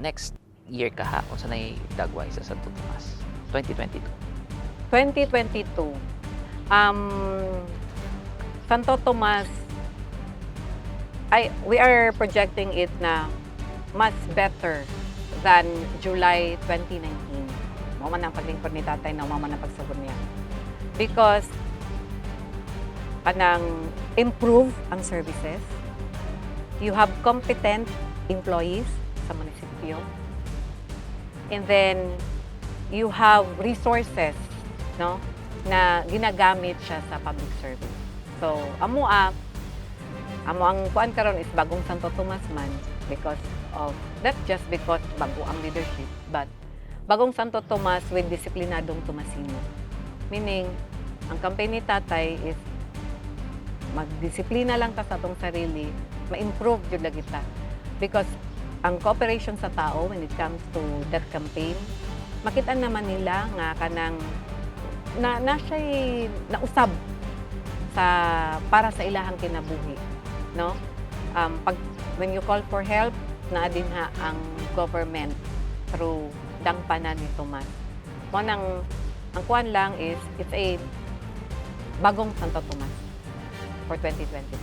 B: next year kaha, unsa nay dagway sa Santo Tomas? 2022.
A: 2022, Santo Tomas ay we are projecting it na mas better than July 2019. Mao man ang paglingkod ni Tatay na mao man ang pagsugod niya. Because kanang improve ang services. You have competent employees sa munisipyo. And then you have resources, no, na ginagamit siya sa public service. So, amo ang kuan karon is bagong Santo Tomas man because of not just because bago ang leadership, but bagong Santo Tomas with disiplinadong Tomasino. Meaning, ang campaign ni Tatay is magdisiplina lang ta sa atong sarili, ma-improve jud lagi ta. Because ang cooperation sa tao when it comes to that campaign, makita naman nila nga kanang na, na siya'y nausab sa para sa ilahang kinabuhi, no? Pag when you call for help, naa din ha ang government through Dangpanan ni Tomas. Mo nang ang kuan lang is it's a bagong Santo Tomas for 2022.